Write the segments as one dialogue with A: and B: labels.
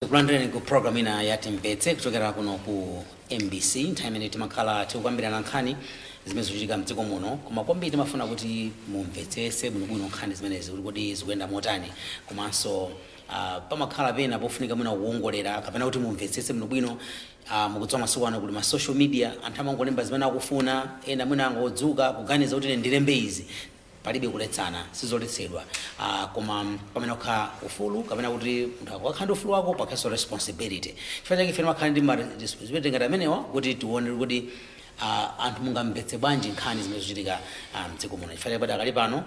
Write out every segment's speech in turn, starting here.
A: Tikulandireni ku program ina ya Timvetse kuchokera kuno ku MBC, nthawi imene timakhala tikukambirana nkhani zimene zikuchitika mdziko muno, koma kwambiri timafuna kuti mumvetsese bwinobwino nkhani zimenezi kuti kodi zikuyenda motani. Komanso pamakhala pena pofunika mwina kuwongolera kapena kuti mumvetsese bwinobwino. Mukudziwa masiku ano kuli ma social media, anthu amangolemba zimene akufuna, ena mwina angodzuka kuganiza kuti ine ndilembe izi. Palibe kuletsana, sizoletsedwa, koma pamene kukhala ufulu kapena kuti munthu akakhala ndi ufulu wako, pakhalenso responsibility. Chifukwa chake ife timakhala ndi ma responsibility ngati amenewa kuti tione kuti anthu mungamvetse bwanji nkhani zimene zikuchitika mdziko muno. Chifukwa chake padakali pano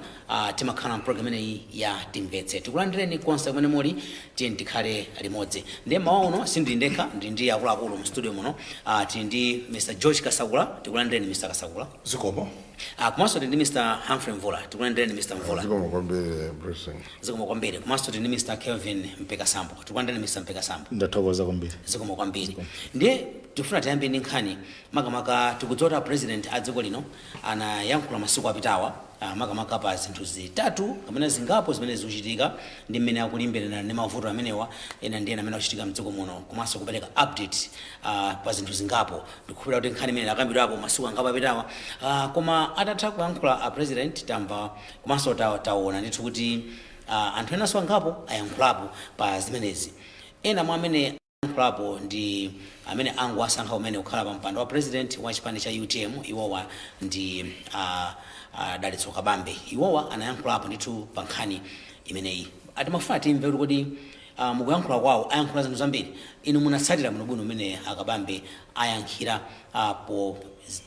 A: timakhala mpulogalamu imeneyi ya Timvetse. Tikulandireni konse kumene muli, tiye tikhale limodzi. Ndiye mawa uno sindili ndekha, ndili ndi akuluakulu mu studio muno. Tili ndi Mr George Kasakula. Tikulandireni, Mr Kasakula.
B: Zikomo.
A: Komanso tili ndi Mr Humphrey Mvula. Tikulandireni, Mr Mvula.
C: Zikomo kwambiri, Blessing.
A: Zikomo kwambiri. Komanso tili ndi Mr Kelvin Mpekasambo. Tikulandireni, Mr Mpekasambo.
D: Ndathokoza kwambiri.
A: Zikomo kwambiri. Ndiye tifuna tiyambe ndi nkhani, makamaka tikudziwa kuti president a dziko lino anayankhula masiku apitawa, makamaka pa zinthu zitatu kapena zingapo zimene zikuchitika ndi mmene akulimbirana ndi mavuto amenewa ena ndi ena amene akuchitika mdziko muno, komanso kupereka update pa zinthu zingapo. Ndikukhulupirira kuti nkhani imene akambidwapo masiku angapo apitawa, koma atatha kuyankhula a president, tamva komanso taona ndithu kuti anthu enanso angapo ayankhulapo pa zimenezi. Ena mwa amene ayankhulapo ndi amene angowasankha umene kukhala pa mpando wa president wa chipani cha UTM. Iwowa ndi Dalitso Kabambe. Iwowa anayankhulapo ndithu pa nkhani imeneyi. Atimafuna timve kuti kodi mukuyankhula kwawo ayankhula zinthu zambiri. Inu munatsatira bwinobwino umene akabambe ayankhira po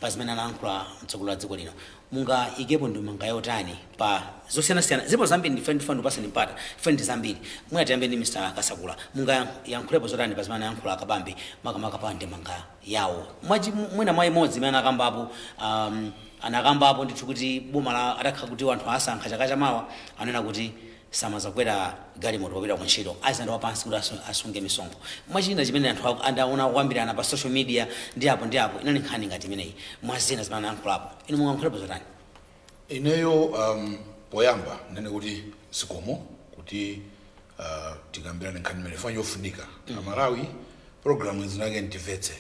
A: pa zimene anayankhula mtsogoleri wa dziko lino, mungayikepo ndemanga yotani pa zosiyanasiyana? Zipo zambiri, ndife ndifuna ndipaseni mpata, ife ndi zambiri. Mwina tiyambe ndi Mr Kasakula. Mungayankhulepo zotani pa zimene anayankhula akabambe, makamaka pa ndemanga yawo? Mwina mwa imodzi imene anakambapo, anakambapo ndithu kuti boma la atakhala kuti anthu asankha chaka chamawa, anena kuti samazakwera galimoto popita kuntchito, aziyenda wapansi kuti asunge misonkho. Mwachina chimene anthu andaona kukambirana pa social media ndi apo ndi apo inali nkhani ngati imeneyi, mwa zina zimene anayankhulapo. Inu mungayankhulepo zotani?
B: Ineyo poyamba nene kuti zikomo kuti tikambirane nkhani imene fanya yofunika. Amalawi, program zinake ntimvetse.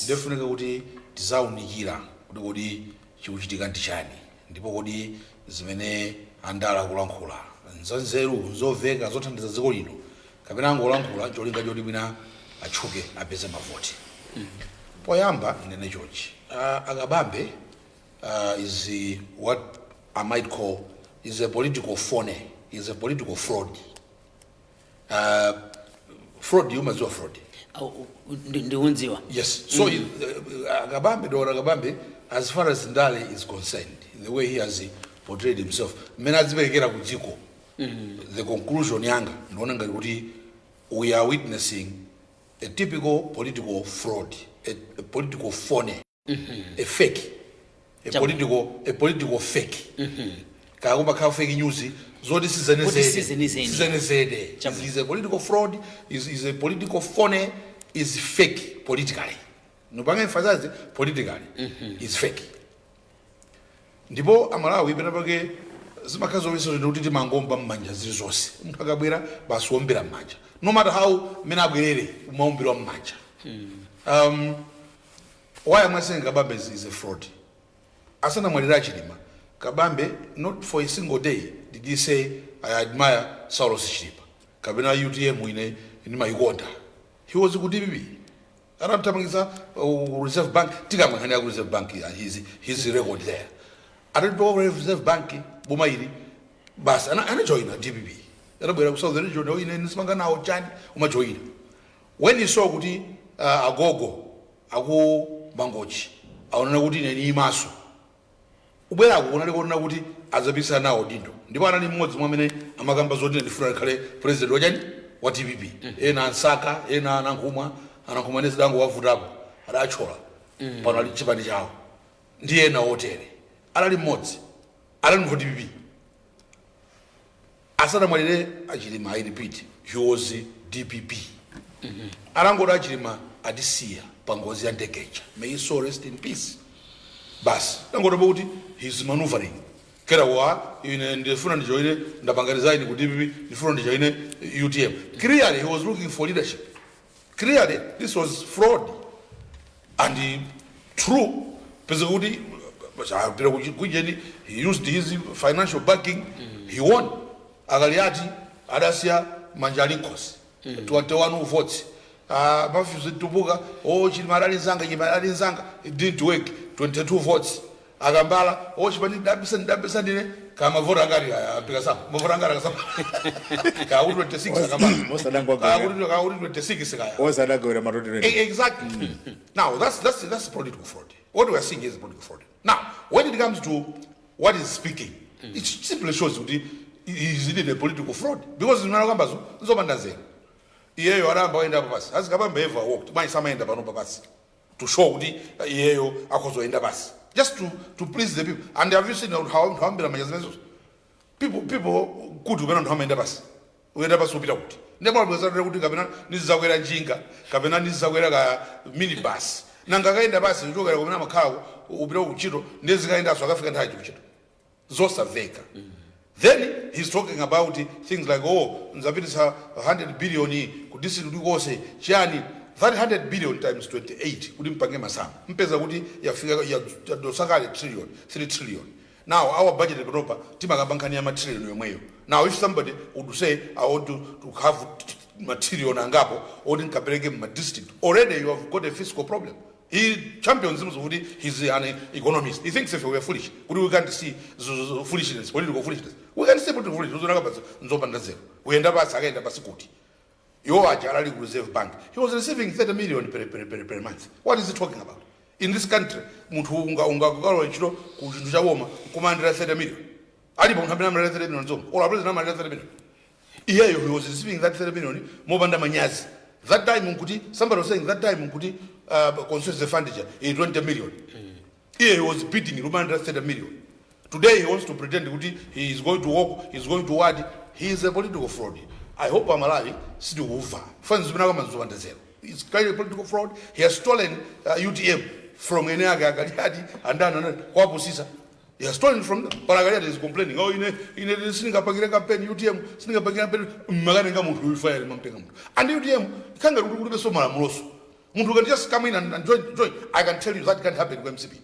B: Ndefunika kuti tizaunikira kuti kodi chikuchitika ndi chani, ndipo kodi zimene andale akulankhula nzanzeru, nzoveka, zothandiza dziko lino, kapena angolankhula cholinga choti mwina atchuke, apeze mavoti. Poyamba nene chonchi, akabambe is what I might call is a political phony, is a political fraud. Fraud, umadziwa fraud?
A: Ndikundziwa.
B: Yes, so akabambe, Dr. Akabambe, as far as ndale is concerned, the way he has portrayed himself, mmene adziperekera ku dziko, the conclusion yanga ndiona ngati kuti we are witnessing a typical political fraud, a political phony, a fake, a political fake. Kaya kumakhala fake news zoti
A: Kuti sizenizeni.
B: Sizenizene. Is a political fraud, is a political phony, is fake politically. Nopanga emphasize politically is fake. Ndipo amalawi pena pake zimakhala zomvetsa kuti timangomba mmanja zilizonse. Munthu akabwera basi, wombera mmanja, no matter how mmene abwerere, umaombera mmanja. Why am I saying Kabambe is a fraud? Asanamwalira Chilima, Kabambe, not for a single day did he say, "I admire Saulos Chilima," kapena "UTM ine ndimayikonda." He was ku DPP. Atamthamangitsa Reserve Bank, tikamwankhani ku Reserve Bank, his record there, atatoka ku Reserve Bank, boma ili basi anajoyina DPP. Atabwera ku Southern Region, "Oh, ine ndisimanga nawo chani," umajoyina. When he saw kuti agogo aku Mangochi aonena kuti ine niimaso ubwerako, kunali kuonena kuti adzapikisana nawo dindo, ndipo anali mmodzi mwa amene amakamba zoti ine ndifuna ndikhale president wachani, wa DPP. Ena ansaka, ena anankhumwa, anankhumwa nezidango wavutapo, adachola pano ali chipani chawo ndi ena otere. Anali mmodzi, anali munthu wa DPP. Asanamwalire achilima, I repeat, he was DPP. Anangoti achilima atisiya pa ngozi ya ndegeja, may his soul rest in peace, basi nangotopa kuti he's maneuvering kera wa ine ndifuna ndijoine, ndapanga resign ku DPP, ndifuna ndijoine UTM. Clearly he was looking for leadership. Clearly this was fraud and true. Pese kuti apita kujeni, he used his financial backing, he won. Akaliati adasiya manja ali nkhosi, 21 votes. Matthews Mtumbuka, oh, Chilima adali nzanga, Chilima adali nzanga, it didn't work, 22 votes. Akambala, oh, chipani ndabisa, ndabisa ndine, kama vota angati apika mavota angati akasama kakuti 26 akambala.
C: Osadangwa.
B: Kakuti 26 kaya.
C: Osadagawira matoti.
B: Exactly. Now that's political fraud. What we are seeing is political fraud. Now, when it comes to what is speaking, it simply shows that he is indeed a political fraud because zimene akambazo nzopanda nzeru. Iyeyo aramba waenda papasi, azikabamba ever walked manje samaenda pano papasi to show kuti iyeyo akhozoenda basi just to please the people. And have you seen how anthu ambira manja zimenezo? People kuti upena anthu amaenda basi, uyenda basi upita kuti ndemwabwezatire kuti kapena nizizakwera njinga, kapena nizizakwera ka minibus, nanga kaenda basi kuchokera kumene amakhalako upita kuntchito, ndezikaendaso akafika nthawi kuntchito, zosamveka. Then he's talking about things like, oh, nzapitisa 100 billion ku district konse chiyani. That 100 billion times 28 kuti mpange masamu, mpeza kuti yafika yadosakale trillion, 3 trillion. Now our budget panopa timakamba nkhani ya matrillion yomweyo. Now if somebody would say, "I want to have matrillion angapo oti nkapereke mma district," already you have got a fiscal problem. He champions himself kuti he's an economist. He thinks if we are foolish kuti we can't see foolishness, political foolishness. We can see political foolishness. Uzonaka basi nzopanda zero, uyenda basi, akaenda basi kuti iwo aja alali ku Reserve Bank, he was receiving 30 million per month. What is he talking about? In this country, munthu ungakalowa ntchito ku chinthu chaboma nkumalandira 30 million? Alipo munthu amene amalandira 30 million zomwe or president amalandira 30 million? Iyeyo, he was receiving that 30 million mopanda manyazi. That time nkuti somebody was saying that time nkuti constituency fund ija ili 20 million. Iye, he was bidding kumalandira 30 million. Today he wants to pretend kuti he is going to work, he is going to what? He is a political fraud. I hope Amalawi sitikuva fani zimene akamazopanda zero. It's kind of political fraud. He has stolen UTM from ene ake Akaliati andani andani kwapusisa. He has stolen from them. But Akaliati is complaining, "Oh, ine sindingapangire campaign UTM, sindingapangire campaign." Mmakatenga munthu uyu, mamtenga munthu. And UTM kanga kuti kulibenso malamuloso, munthu can just come in and join. I can tell you that can't happen ku MCP.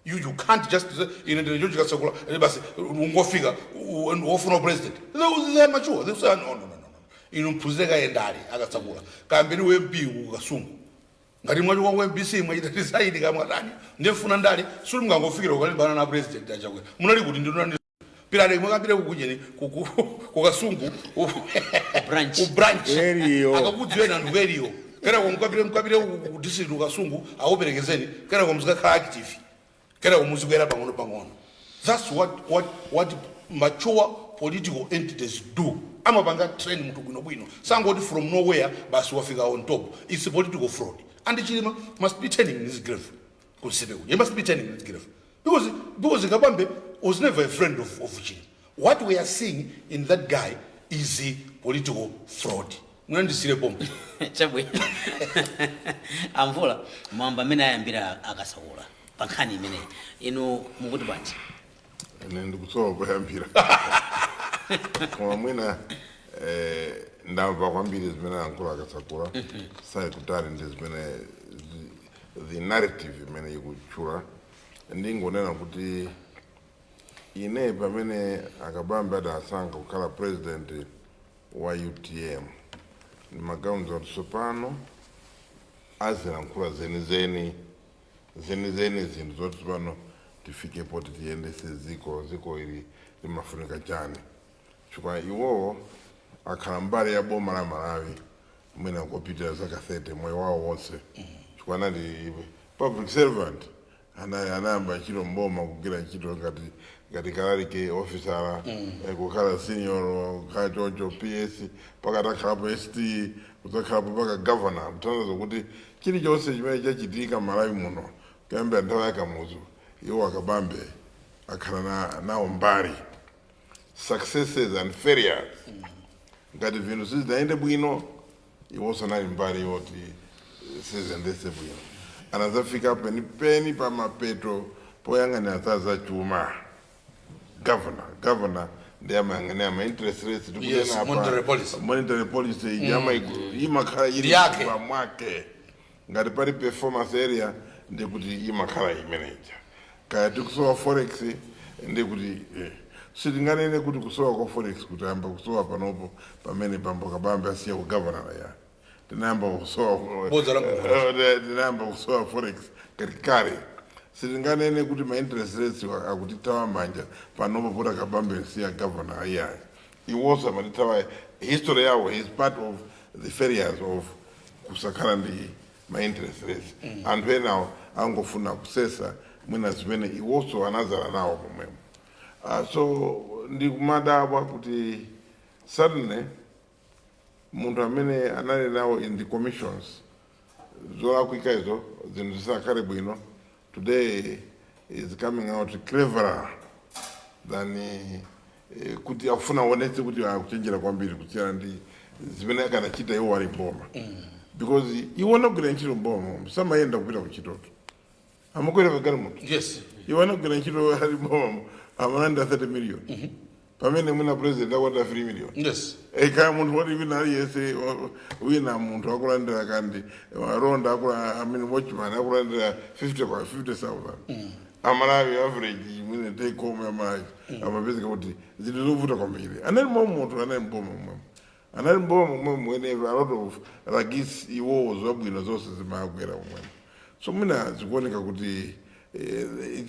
B: You can't just say, "Ine ndine George Kasakula," basi ungofika wofuna president. They are mature. They say, "No, no, no, no, no. Inu mphunzire kayendale." Akasakula kambiri u MP kuKasungu, ngati mwachoka ku MBC, mwachita decide kamwatani, ndifuna ndale, suli mungangofikira kukalimbana na president Achakwera. Munali kuti? Ndinani pirale mwakapita kukunyeni kuKasungu?
A: Branch.
B: Ku branch.
C: Eriyo.
B: Akakudziweni anthu keriyo, kera mukapite, mukapite ku district kuKasungu, akuperekezeni, kera muzikakhala active, kera muzikwera pang'ono pang'ono. That's what mature political entities do. Amapanga train munthu bwinobwino, sangoti from nowhere basi wafika on top. It's a political fraud, and Chilima must be turning in his grave. Consider, he must be turning in his grave because Kabambe was never a friend of Chilima. What we are seeing in that guy is a political fraud. Munandisire pomwe.
A: Chabwino, Amvula, mwamba amene ayambira Akasakula pa nkhani imeneyi, inu mukuti bwanji?
D: Ine ndikusowa kuyambira, koma mwina ndamva kwambiri zimene ayankhula Akasakula, sali kutali ndi zimene the narrative imene ikutchula. Ndingonena kuti ine pamene Akabambe adasankha kukhala president wa UTM, ndimaganiza kuti tsopano azilankhula zenizeni zenizeni, zinthu zoti tsopano tifikepo tiyendese ziko, ziko ili limafunika chani, chifukwa iwowo akhala mbali ya boma la Malawi mwina kopitira zaka 30, moyo wawo wonse, chifukwa anali public servant, anayamba ntchito mboma, kugwira ntchito ngati clerk officer, kukhala senior, kukhala choncho PS, pakati akhalapo ST, kudzakhalapo paka governor, kutanthauza kuti chilichonse chimene chachitika Malawi muno kuyambira nthawi ya Kamuzu, iwo Akabambe akhala nawo mbali, successes and failures. Ngati zinthu sizidayende bwino, iwonso anali mbali yoti siziyendese bwino. Anadzafika penipeni pa mapeto poyang'anira za zachuma, governor Ndi amayang'anira ma interest rates.
B: Yes, monetary policy.
D: Monetary policy ijama imakhala ili
B: Yake.
D: pa mwake. Ngati pali performance area, ndikuti imakhala imeneja. Kaya tikusowa forex, ndikuti sitinganene kuti kusowa kwa forex kuti amba kusowa panopo pamene pambo Kabambe asiya kugavanala ya. Tinayamba kusowa
B: Bodza la mkulu.
D: Tinayamba kusowa forex katikale. Sitinganene kuti ma interest rates akutithawa manja panopo pota Kabambe siya governor, iyayi. Iwonso amatithawa history yawo is part of the failures of kusakhala ndi ma interest rates. Anthu enawo angofuna kusesa mwina zimene iwonso anazala nawo pomwemo. So ndikumadabwa kuti suddenly munthu amene anali nawo in the commissions zolakwika izo, zinthu zisakhale bwino, today is coming out cleverer than kuti akufuna aonetse kuti akuchenjera kwambiri kusiyana ndi zimene akanachita iwo ali mboma, because iwo anagwira ntchito mboma, samayenda kupita kuntchitoto, amakwera pagalimoto. Iwo anagwira ntchito ali mboma, amalanda 30 million, pamene mwina president akwanda 3 million. Kaya munthu woti wina aliyense wina munthu akulandira kandi ronda akula, I mean watchman akulandira 50 kwa 50,000. Amalawi average mwine take home yamalawi amapezeka kuti zinthu zovuta kwambiri. Anali mo munthu anali mboma momwemo, anali mboma momwemo mwene a lot of ragis iwowo zabwino zonse zimagwera momwemo. So mwina zikuoneka kuti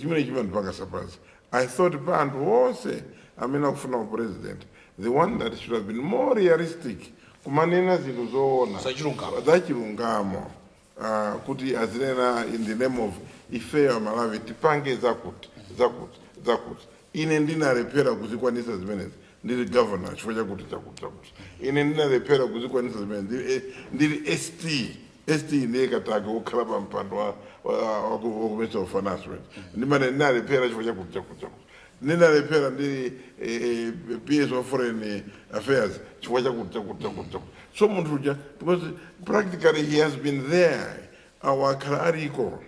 D: chimene chimandipanga surprise, I thought pa anthu onse amene akufuna ku president, the one that should have been more realistic kumanena zinthu zoona
B: Zachilungamo.
D: Zachilungamo, kuti azinena in the name of ifeyo Malawi tipange zakuti, zakuti, zakuti, ine ndinalephera kuzikwanisa zimenezi ndili governor chifukwa chakuti, chakuti, chakuti, ine ndinalephera kuzikwanisa zimenezi ndili ST. ST ndiye katake wokhala pa mpando wa Minister of Finance. Ndimane ndinalephera chifukwa chakuti, chakuti, chakuti, ndinalephera ndili PS of Foreign Affairs chifukwa chakuti, chakuti, chakuti, chakuti. So munthu uja, because practically he has been there, awakhala aliko.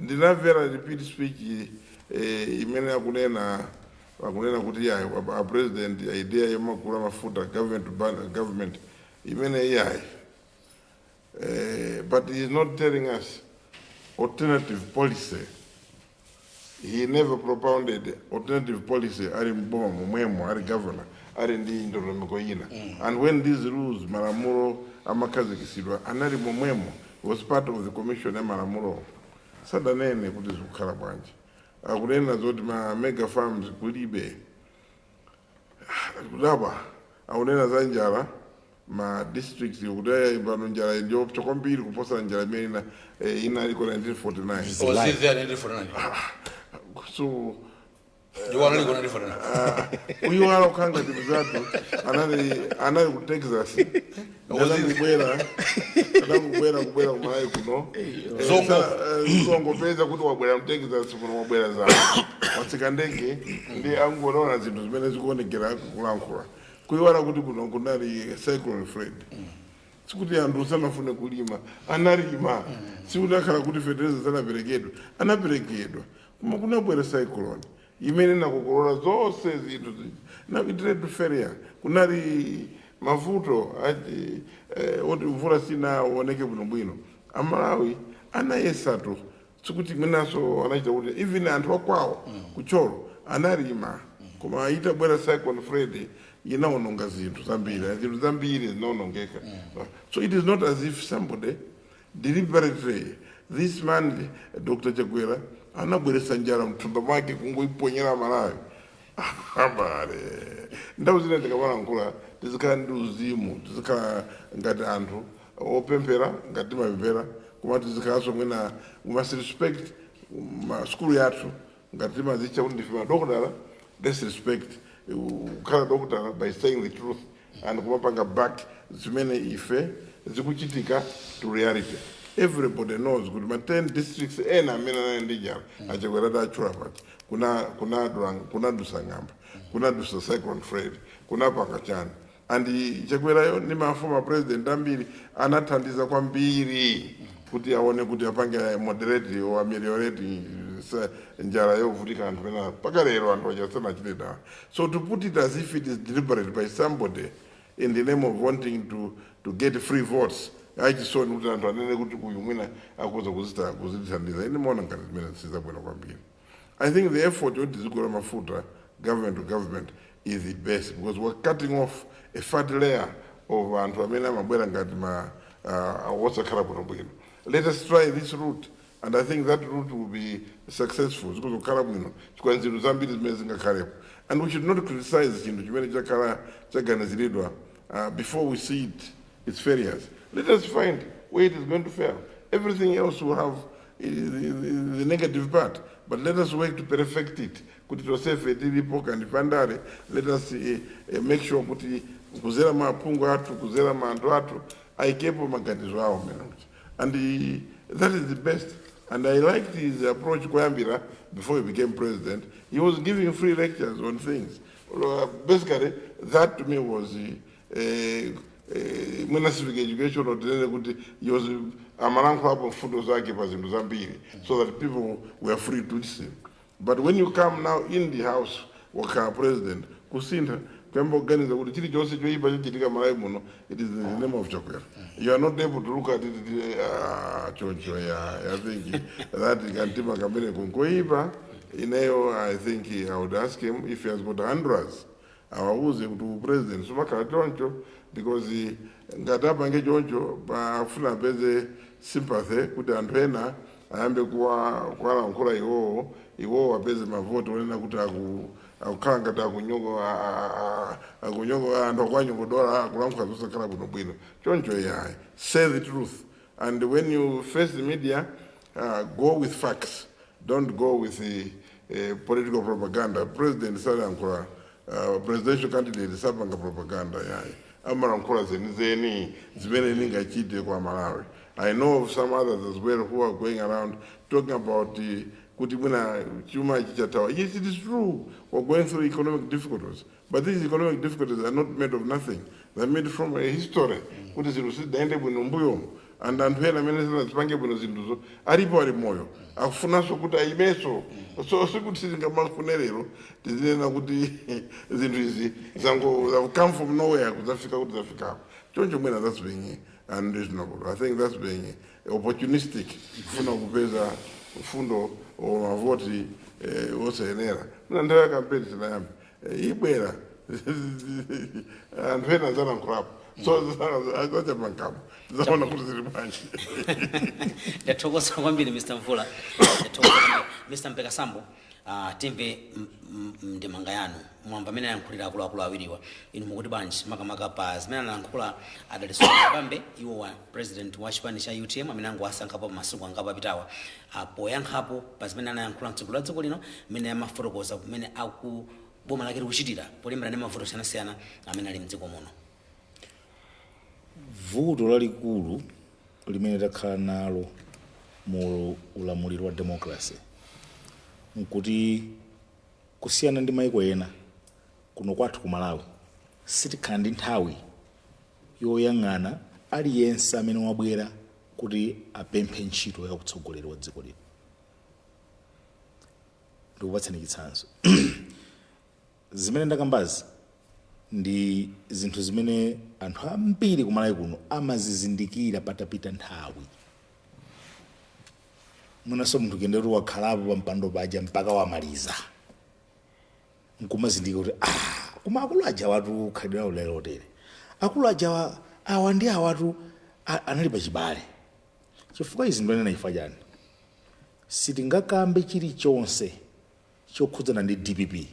D: Ndinamvera repeat speech imene akunena kuti yayi, a president, idea yomakula mafuta government to ban government imene iyayi, but he is not telling us alternative policy. He never propounded alternative policy ali mboma momwemo, ali governor, ali ndi ndondomeko ina. And when these rules, malamulo amakhazikisidwa, anali momwemo, was part of the commission ya malamulo. Sadanene kuti zikukhala bwanji. Akunena zoti ma mega farms kulibe, kudabwa. Akunena za njala ma districts, kuti pano njala ndiyoopsa kwambiri kuposa njala imene inaliko 1949.
B: Was it there in 1949?
D: So
B: You are only going to 1949.
D: Uyu wala ukhanga tibuzatu anali ku Texas, anangubwera kubwera kumalawi kuno.
B: Zongo.
D: Zongopeza kuti wabwera mu Texas kuno, wabwera zawo, watsika ndege ndi angoona zinthu zimene zikuonekera kulankhula, kuiwala kuti kuno kunali Cyclone Fred. Sikuti anthu sanafune kulima, analima. Sikuti akhala kuti fetereza sanaperekedwa, anaperekedwa, koma kunabwera cyclone imene nakokolola zonse zinthu zija na trade failure. Kunali mavuto ati oti mvula sinaoneke bwinobwino. Amalawi anayesatu, sikuti mwinaso anachita kuti even anthu akwawo kucholo analima, koma itabwera Cyclone Fred inaononga zinthu zambiri, zinthu zambiri zinaonongeka. So it is not as if somebody deliberately, this man Dr Chakwera anabweresa njala mthumba mwake kungoiponyera Malawi. Ambale, ndau zina tikamalankhula tizikhala ndi uzimu, tizikhala ngati anthu opemphera, ngati timapemphera, koma tizikhalanso mwina we must respect ma skulu yathu. Ngati timazitcha kuti ndife madokotala, let's respect kukhala dokotala by saying the truth and kumapanga back zimene ife zikuchitika to reality. Everybody knows kuti ma 10 districts ena amene anali ndi njala aChakwera atachula paja, kuna dusa ng'amba, kuna dusa Cyclone Fred, kuna panga chani, and Chakwerayo ndi ma former president ambiri anathandiza kwambiri. Kuti aone kuti apange moderate or ameliorate njala yovutika anthu pena mpaka lero anthu aja sanachite dawa. So to put it as if it is deliberate by somebody in the name of wanting to get free votes, achisoni kuti anthu anene kuti uyu mwina akuza kuzithandiza, ine maona ngati zimene sizabwino kwambiri. I think the effort yoti zigula mafuta government to government is the best, because we're cutting off a fat layer of anthu amene amabwera ngati ma osakhala bwinobwino. Let us try this route, and I think that route will be successful. Zikuzokhala bwino chifukwa nzeru zambiri zimene zingakhalepo, and we should not criticize chinthu chimene chakhala chaganiziridwa before we see it, its failures. Let us find where it is going to fail. Everything else will have the negative part, but let us work to perfect it kuti tonsefe tilipo kandi pandale. Let us make sure kuti kuzera maphungu athu, kuzera maanthu athu, ayikepo maganizo awo mmene muja. And that is the best. And I liked his approach kuyambira before he became president. He was giving free lectures on things. Basically that to me was mwina civic education, or tinene kuti he was amalankhulapo mfundo zake pa zinthu zambiri so that people were free to listen. But when you come now in the house, wakhala president, kusintha kuyamba kuganiza kuti chilichonse choyipa chochitika Malawi muno, it is in the name of Chakwera. You are not able to look at it choncho. Yeah, I think that kantima kamene kunkoyipa. Ineyo I think I would ask him if he has got hundreds, awauze kuti upresident sumakhala choncho, because ngati apange choncho pafuna apeze sympathy kuti anthu ena ayambe kuwalankhula iwowo, iwowo apeze mavoti onena kuti akukhala ngati akunyoko akunyoko anthu akuwanyogodola, akulankhula zosakhala bwinobwino choncho. Yayi, say the truth, and when you face the media, go with facts. Don't go with the political propaganda. President salankhula, presidential candidate sapanga propaganda, yayi, amalankhula zenizeni zimene ningachite kwa Malawi. I know of some others as well who are going around talking about kuti mwina chuma ichi chathawa. Yes, it is true we're going through economic difficulties, but these economic difficulties are not made of nothing. They're made from a history kuti zinthu sizidaende bwino mbuyomo, and anthu ena amene sanazipange bwino zinthuzo alipo, ali moyo, akufunanso kuti ayimenso. So sikuti sitingamafune lero tizinena kuti zinthu izi zango have come from nowhere kudzafika kuti zafikapo choncho. Mwina that's being unreasonable. I think that's being opportunistic, kufuna kupeza fundo o mavoti osayenera. Mwina nthawi ya kampeni sinayambe. Ibwera, anthu ena zalankhulapo, so zachapankapo zaona kuti zili bwanji.
A: Ndathokoza kwambiri, Mr Mvula. Ndathokoza kwambiri. Mr Mpekasambo, timve ndemanga yanu. Mwamva amene ayankhulira akuluakulu awiriwa. Inu mukuti bwanji makamaka pa zimene analankhula a Dalitso Kabambe, iwo wa president wa chipani cha UTM amene angowasankhapo masiku angapo apitawa, poyankhapo pa zimene anayankhula mtsogoleri wa dziko lino mmene amafotokoza kumene aku boma lake likuchitira polimbana ndi mavuto osiyanasiyana amene ali mdziko muno?
C: Vuto lalikulu limene takhala nalo mu ulamuliro wa democracy nkuti kusiyana ndi maiko ena, kuno kwathu ku Malawi sitikhala ndi nthawi yoyang'ana aliyense amene wabwera kuti apemphe ntchito ya utsogoleri wa dziko lino. Ndikupatsani chitsanzo. Zimene ndakambazi ndi zinthu zimene anthu ambiri kumalawi kuno amazizindikira patapita nthawi. Mwinanso munthu kuyenda kuti wakhalapo pa mpando paja mpaka wamaliza, nkumazindikira kuti, ah, koma akulu aja watu khalidwe lawo lero tere, akulu aja awa ndi awatu anali pachibale. Chifukwa izi ndionena chifukwa chani? Sitingakambe chilichonse chokhudzana ndi DPP,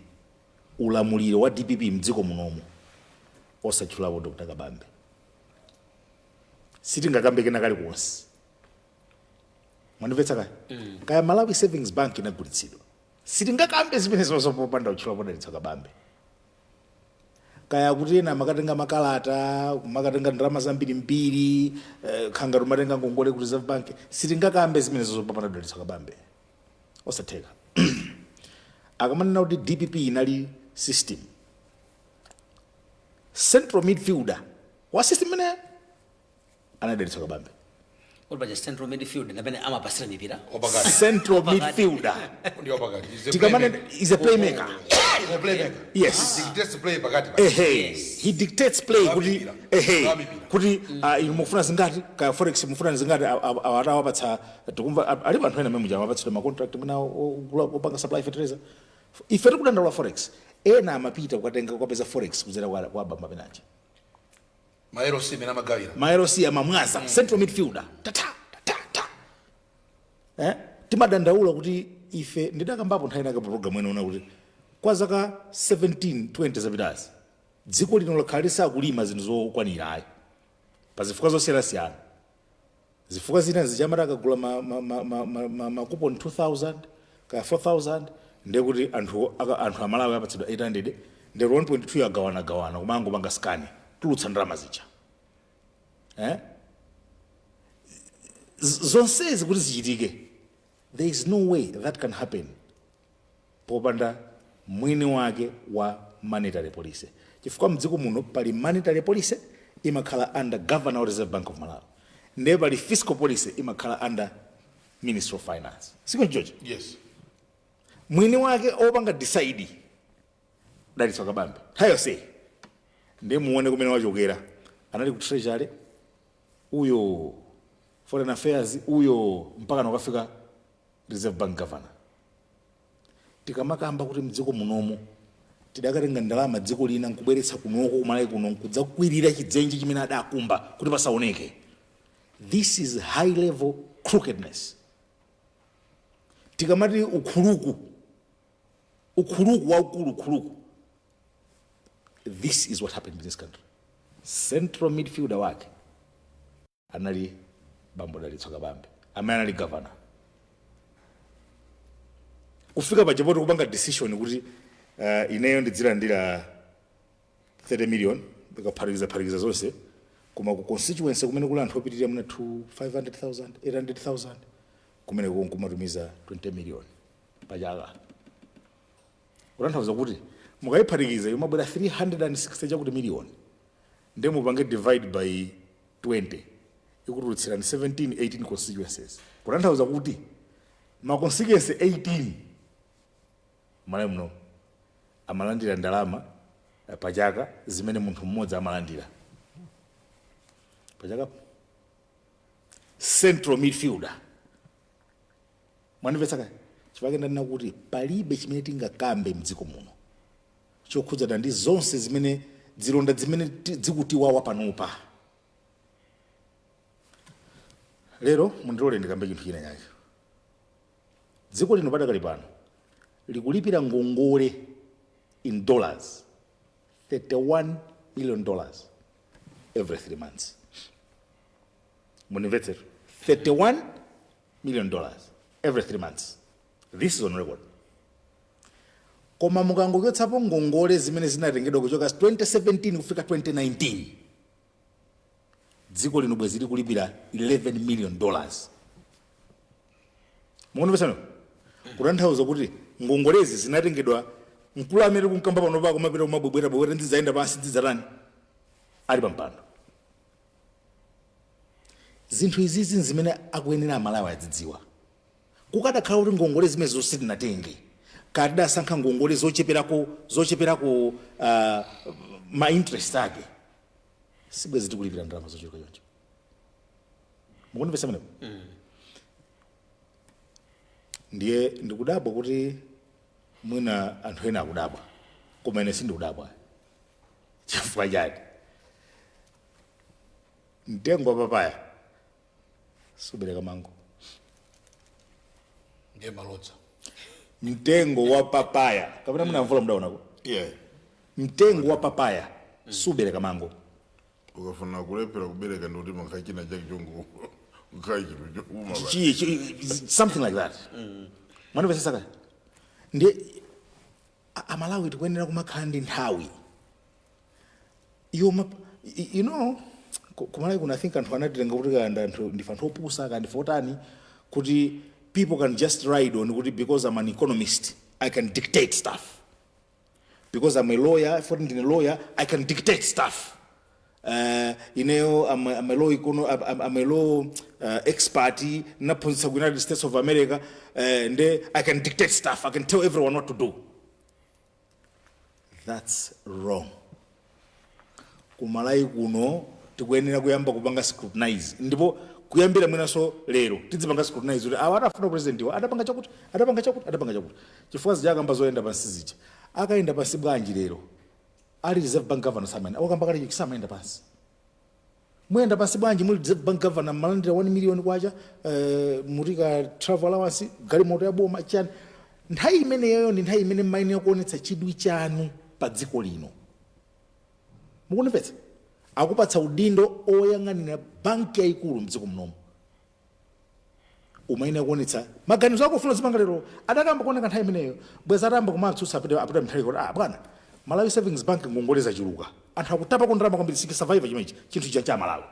C: ulamuliro wa DPP mdziko munomu, osatchulapo Dr Kabambe. Sitingakambe kena kalikonse. Mwandimvetsa kaya? Kaya Malawi Savings Bank inagulitsidwa, sitingakambe zimene zonse popanda kutchulapo Dalitso Kabambe. Kaya kuti ena amakatenga makalata, makatenga ndalama zambirimbiri, khanga tumatenga ngongole ku Reserve Bank, sitingakambe zimene zonse popanda Dalitso Kabambe. Osatheka. Akamanena kuti DPP inali system, central midfielder wa system imene anali Dalitso Kabambe.
A: Kuti paja central midfield ndamene amapasira mipira.
B: Wapakati.
C: Central midfielder.
B: Ndi wapakati. He's a
C: Tikamane
B: playmaker.
C: is a playmaker.
B: He's a playmaker.
C: Yes.
B: He dictates play pakati pa.
C: Ehe.
A: Yes.
C: He dictates play kuti
B: Wamipira.
C: ehe
B: Wamipira.
C: kuti inu mufuna zingati, kaya forex mufuna zingati, awatawapatsa. Tikumva alipo anthu ena amene muja amapatsidwa ma contract mwina opanga supply fertilizer. Ife tikudandaula forex, ena amapita kukatenga, kukapeza forex kudzera kwa abamba penaja.
B: Ma LC mene amagawira.
C: Ma LC amamwaza. Central midfielder, tata tata ta. Timadandaula kuti ife, ndidakambapo nthawi inake pa program ena una kuti kwa zaka 17 20 zapitazi dziko lino lakhala lisakulima zinthu zokwanira ayi, pa zifukwa zosiyanasiyana. Zifukwa zina zichamati akagula ma coupon 2000 kaya 4000, ndiye kuti anthu amalawi apatsidwa 800, ndiye 1.2 agawanagawana, kumangopanga scan, tulutsa ndalama zija. Zonsezi kuti zichitike, there is no way that can happen popanda mwini wake wa monetary policy, chifukwa mdziko muno pali monetary policy, imakhala under governor wa Reserve Bank of Malawi, ndiye pali fiscal policy, imakhala under Ministry of Finance. Siko George?
B: Yes.
C: Mwini wake opanga decide, Dalitso Kabambe. Nthawi yonseyi ndiye muone kumene wachokera. Anali ku Treasury uyo, Foreign Affairs uyo, mpaka nakafika Reserve Bank governor. Tikamakamba kuti mdziko munomu tidakatenga ndalama dziko lina nkubweretsa kunoko kumalawi kuno nkudzakwirira chidzenje chimene adakumba kuti pasaoneke, this is high level crookedness. Tikamati ukhuluku, ukhuluku waukulu, ukhuluku, this is what happened in this country. Central midfielder wake anali bambo Dalitso Kabambe amene anali governor, kufika pachapoti kupanga decision kuti ineyo ndidzilandira 30 million ndikaphatikiza phatikiza zonse, koma ku constituency kumene kuli anthu opitirira muna to 500,000, 800,000, kumene kumatumiza 20 million pachaka, kutanthauza kuti mukayiphatikiza imabwera 360 chakuti million, ndiye mupange divide by 20, ikutulutsirani 17, 18 constituencies, kutanthauza kuti ma constituency 18 malawi muno amalandira ndalama pachaka zimene munthu mmodzi amalandira pachaka. Central midfielder, mwanimvetsa kaya? Chifukwa ndanena kuti palibe chimene tingakambe mdziko muno chokhudzana ndi zonse zimene zilonda zimene zikutiwawa panopa. Lero mundilole ndikambe chinthu china chake. Dziko lino padakali pano likulipira ngongole in dollars, $31 million every 3 months. Mundimvetsetu, $31 million every 3 months. This is on record. Koma mukangochotsapo ngongole zimene zinatengedwa kuchoka 2017 kufika 2019, dziko lino bwezi likulipira $11 million. Mukunomvetsano? Kutanthauza kuti ngongolezi zinatengedwa mkulu amene kunkamba pano pako mapita kumabwebwera bwebwera, ndidzayenda pansi, ndidzatani, ali pampando. Zinthu izizi zimene akuyenera Amalawi azidziwa. Kukadakhala kuti ngongole zimene zonse tinatenge, katidasankha ngongole zocheperako ma interest ake, sibwezi tikulipira ndalama zochuluka choncho. Mukundimvetsa menepo? Ndiye ndikudabwa kuti mwina anthu ena akudabwa, koma ine sindikudabwa. Chifukwa chani? Mtengo wa papaya subereka mango.
B: Ndiye malodza.
C: Mtengo wa papaya, kapena munamvula mudaonako?
D: Yeah.
C: Mtengo wa papaya subereka mango.
D: Ukafuna kulephera kubereka ndikuti makhala china chake chongo kukhala chinthu chouma.
C: Something like that. Mwanimvetsetsa kaya? Ndiye Amalawi tikuyenera kumakhala ndi nthawi yoma kumalawi kuno I think anthu anatitenga kuti kanda anthu ndife anthu opusa, kandi ndife otani, kuti people can just ride on kuti because I'm an economist I can dictate stuff, because I'm a lawyer, for ndine lawyer I can dictate stuff. Ineyo I'm a law I'm a law expert, naphunzitsa ku United States of America, nde I can dictate stuff, I can tell everyone what to do. That's wrong. Kumalawi kuno tikuyenera kuyamba kupanga scrutinize, ndipo kuyambira mwinaso lero tidzipanga scrutinize kuti awa adafuna president iwo adapanga chakuti, adapanga chakuti, adapanga chakuti, chifukwa zija akamba zoyenda pansi zija, akayenda pansi bwanji lero ali Reserve Bank governor? Samayenda, akamba kale samayenda pansi. Muyenda pansi bwanji muli Reserve Bank governor, malandira 1 million kwacha, mutika travel allowance, galimoto ya boma, chani? Nthawi imeneyoyo ndi nthawi imene mmayenera kuonetsa chidwi chanu pa dziko lino. Mukunipetsa? Akupatsa udindo oyang'anira banki yayikulu mdziko munomu, umayenera kuonetsa maganizo ako ufuna zipanga. Lero adakamba kuoneka nthawi imeneyo, bweza atayamba kumatsutsa apita Mutharika kuti, "Ah bwana, Malawi Savings Bank ngongole zachuluka, anthu akutapa ndalama kwambiri, siki survive chimenechi chinthu chija cha Malawi."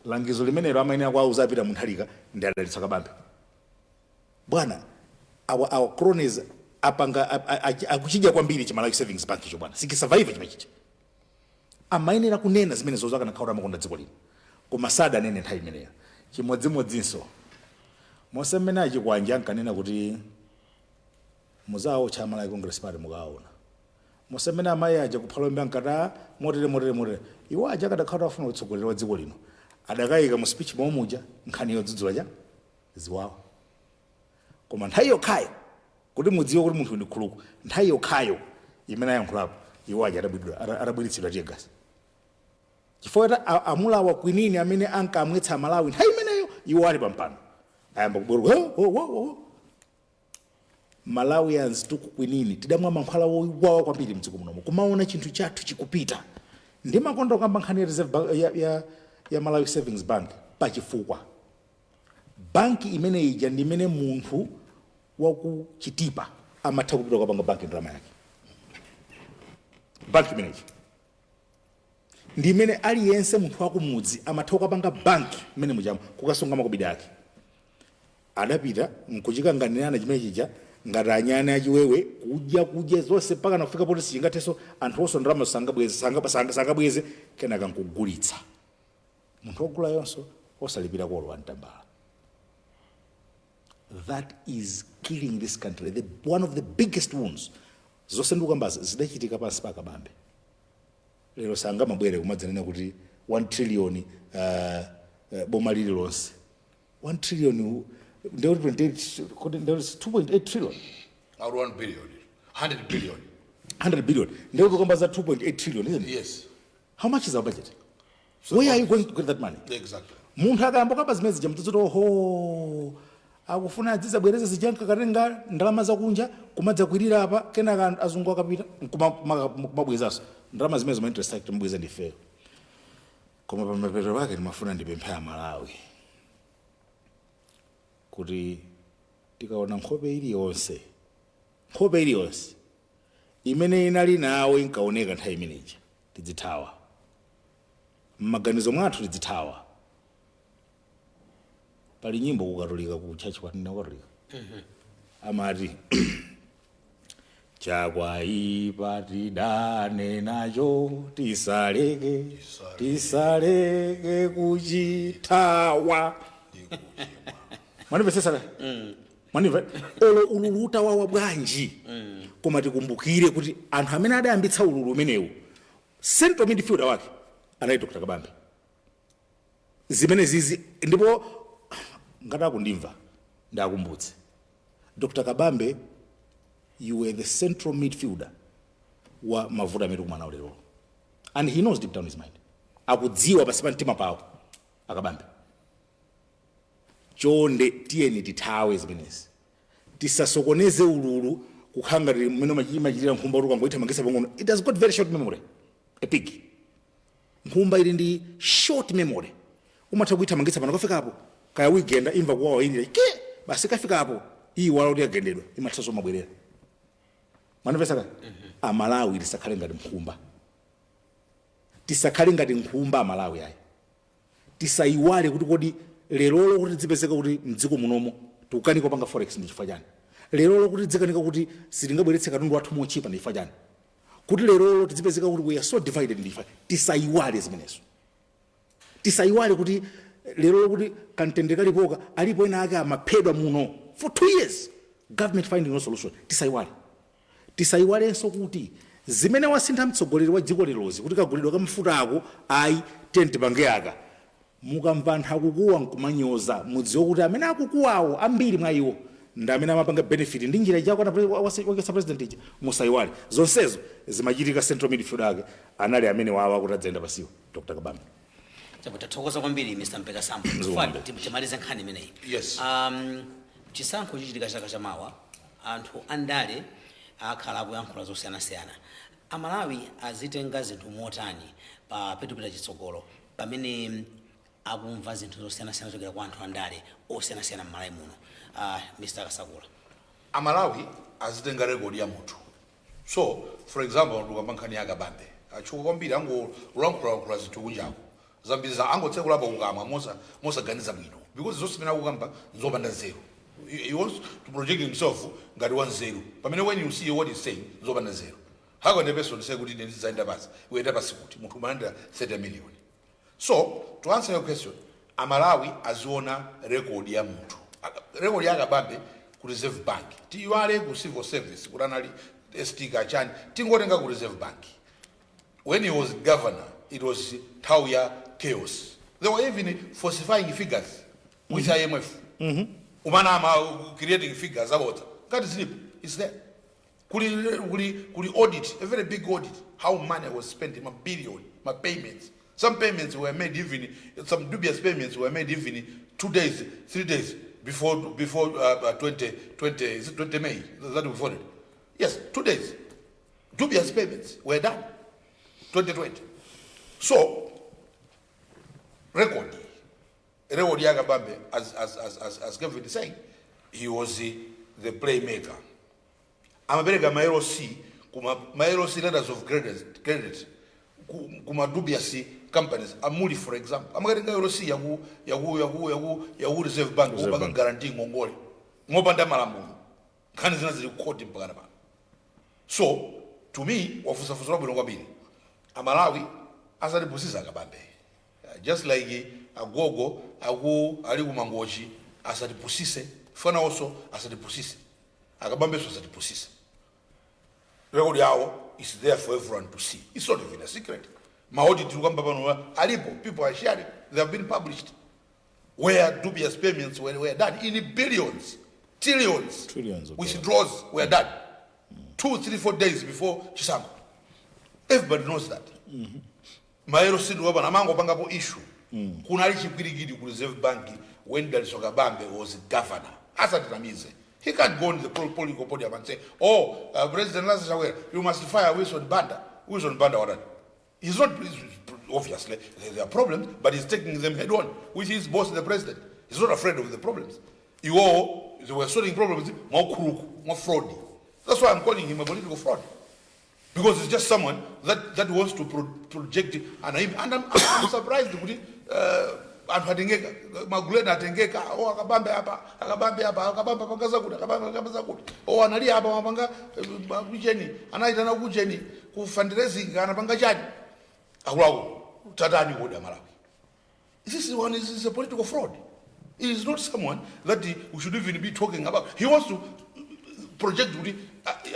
C: Langizo limenelo amayenera kuauza apita Mutharika ndi adalitsa Kabambe: "Bwana, our cronies apanga akuchidya kwambiri chi Malawi Savings Bank icho bwana, siki survive chimenechi." Amayenera kunena zimene zozo akanakhala amakonda dziko lino, koma sadanene nthawi imeneyo. Chimodzimodzinso monse mmene achikwanja ankanena kuti muzawo cha Malawi Congress Party, mukaona monse mmene amayi aja kuphalombe ankata motere motere motere, iwo aja akadakhala afuna utsogoleri wa dziko lino adakayika mu speech momwe muja nkhani yodzudzula cha ziwawa. Koma nthawi yokhayo kuti mudziwe kuti munthu ndi khuluku, nthawi yokhayo imene ayankhulapo iwo aja atabwiritsidwa tear gas, chifukwa kuti amulawa kwinini amene ankamwetsa Malawi nthawi imeneyo, iwo ali pampano ayamba kubweruka. "Oh, oh, oh, oh." Malawians tikukwinini tidamwa mankhwala wowawa kwambiri mdziko munomo, kumaona chinthu chathu chikupita. Ndi makondo kamba nkhani ya Reserve Bank, ya Malawi Savings Bank, pachifukwa banki imene ija ndi imene munthu wakuchitipa amatha kupita kukapanga banki ndalama yake. Banki imeneyi ndi imene aliyense munthu wakumudzi amatha kukapanga banki imene muchamo kukasunga makobidi ake. Adapita nkuchikanganirana chimene chija ngati anyani achiwewe, kudya kudya zonse mpaka nakufika poti sichingathenso, anthu onse ndalama sangabweze, sangabweze. Kenaka nkugulitsa, munthu wogula yonso osalipira kolo wa mtambala. That is killing this country. One of the biggest wounds zonse ndikukambazi zidachitika pansi pa Kabambe. Lero sangamabwere kumadzanena kuti 1 trillion, boma lililonse 1 trillion, ndekuti 28, kuti ndekuti 2.8 trillion.
B: Out 1 billion, 100 billion.
C: 100 billion, ndekuti kamba za 2.8 trillion, isn't it?
B: Yes.
C: How much is our budget? Where are you going to get that money?
B: Exactly.
C: Munthu akayamba kamba zimene zija mtudzoti oho, akufuna adzizabwereza zija, nkatenga ndalama zakunja kumadzakwirira apa, kenaka azungu akapita kumabwezanso ndalama zimene zoma interest ake timabweza ndifeyo. Koma pamapeto pake ndimafuna ndipemphe Amalawi kuti tikaona nkhope iliyonse, nkhope iliyonse imene inali nawo inkaoneka nthawi imeneyi, tidzithawa m'maganizo mwathu, tidzithawa. Pali nyimbo kukatolika, ku church kwathu kukatolika, amati, "Chakwaipa tidane nacho, tisaleke, tisaleke kuchithawa." Mwanimvesesa? Mwanimva? Olo ululu utawawa bwanji, koma tikumbukire kuti anthu amene adayambitsa ululu umenewu, central midfielder wake anali Dr Kabambe. Zimene zizi, ndipo ngati akundimva ndakumbutse, Dr Kabambe, you were the central midfielder wa mavuto amene tikumana nawo lero, and he knows deep down his mind, akudziwa pasi pa mtima pawo akabambe. Chonde tiyeni tithawe zimenezi, tisasokoneze ululu kukhala ngati mmene imachitira nkhumba, kuti ukangoyithamangitsa pang'ono. It has got very short memory, a pig. Nkhumba ili ndi short memory, umatha kuyithamangitsa pano, kafikapo kaya uigenda, imva kuwawa, ilira ke, basi kafikapo iwala kuti yagendedwa, imathanso mabwerera. Manimvesaka? Amalawi tisakhale ngati nkhumba, tisakhale ngati nkhumba Amalawi ayi. Tisayiwale kuti kodi lerolo kuti dzipezeka kuti mdziko munomo tikukanika kupanga forex ndi chifukwa chani? Lerolo kuti dzikanika kuti sitingabweretse katundu wathu mochipa ndi chifukwa chani? Kuti lerolo tizipezeka kuti we are so divided ndifa, tisayiwale zimenezo. Tisayiwale kuti lerolo kuti kamtendere kalipoka, alipo ena ake amaphedwa muno for 2 years, government finding no solution. Tisayiwale. Tisayiwalenso kuti zimene wasintha mtsogoleri wa dziko lerozi, kuti kagulidwe ka mafuta ako ayi, tiye tipange aka. Mukamva anthu akukuwa nkumanyoza, mudziwe kuti amene akukuwawo, ambiri mwa iwo ndi amene amapanga benefit ndi njira ija wakesa president ija. Musayiwale zonsezo zimachitika. Central midfield ake anali amene wawa kuti adzayenda pasiwo, Dr Kabambe.
A: Chabwino, tathokoza kwambiri, Mr Mpekasambo.
C: Zikomo.
A: Timalize nkhani imeneyi.
B: Yes.
A: Chisankho chichitika chaka chamawa. Anthu andale akhala akuyankhula zosiyanasiyana. Amalawi azitenga zinthu motani pa petupita chitsogolo, pamene akumva zinthu zosiyanasiyana zochokera kwa anthu andale osiyanasiyana m'Malawi muno? Mr Kasakula.
B: Amalawi azitenga record ya munthu. So for example, ndikamba nkhani ya Kabambe, atchuka kwambiri, angolankhulalankhula zinthu kunjako zambiri za angotsekulapo kukamwa mosaganiza bwino, because zonse zimene akukamba nzopanda nzeru. He wants to project himself ngati wanzeru, pamene when you see what he's saying, nzopanda nzeru. How can a person say kuti ine ndizayenda pasi? Uyenda pasi kuti munthu umalandira 30 million? So to answer your question, Amalawi aziona record ya munthu, record ya Kabambe ku Reserve Bank. Tiyiwale ku civil service kuti anali ST kachani, tingotenga ku Reserve Bank. When he was governor, it was nthawi ya chaos. They were even falsifying figures with IMF, umanama, creating figures about ngati zilipo. It's there. Kuli audit, a very big audit, how money was spent, ma billion, ma payments. Some payments were made, even some dubious payments were made even 2 days, 3 days before 20, 20, is it 20 May that we voted? Yes, 2 days, dubious payments were done 2020. So record ya Kabambe, as Kevin is saying, he was the playmaker. Amapereka ma LC, kuma ma LC, letters of credit kuma dubious companies, amuli for example, amakatenga LC yaku Reserve Bank
C: Reserve
B: kupanga
C: Bank.
B: guarantee ngongole ngopanda malamulo. Nkhani zina zili kukhoti mpakana pano. So to me, wafusafusa bwino kwambiri. Amalawi asatipusisa Akabambe. Just like agogo aku ali kumangochi asatipusise, fana also asatipusise, Akabambeso asatipusise. Record yawo is there for everyone to see. It's not even a secret. Ma audit tikukamba pano alipo, people are sharing, they have been published, where dubious payments were done in billions, trillions.
C: Trillions of
B: Withdrawals were done 2, 3, 4 days before chisankho. Everybody knows that. Ma LC wapana amangopangapo issue. Kunali chipwirikiti ku Reserve Bank when Dalitso Kabambe was governor. Asatinamize. He can't go on the political podium and say, "Oh, President Lazarus Chakwera, you must fire Wilson Banda." Wilson Banda what? He's not, obviously there are problems, but he's taking them head on with his boss, the president. He's not afraid of the problems. Iwo they were solving problems more crook, more fraud. That's why I'm calling him a political fraud, because it's just someone that wants to project an image. And I'm surprised kuti anthu atengeka, magulu ena atengeka, o Akabambe apa, Akabambe apa, Akabambe apanga zakuti, Akabambe apanga zakuti, o anali apa mapanga kucheni, anaitana kucheni ku fundraising, anapanga chani. Akuluakulu, tatani kodi Amalawi? This is one is a political fraud. He is not someone that we should even be talking about. He wants to project kuti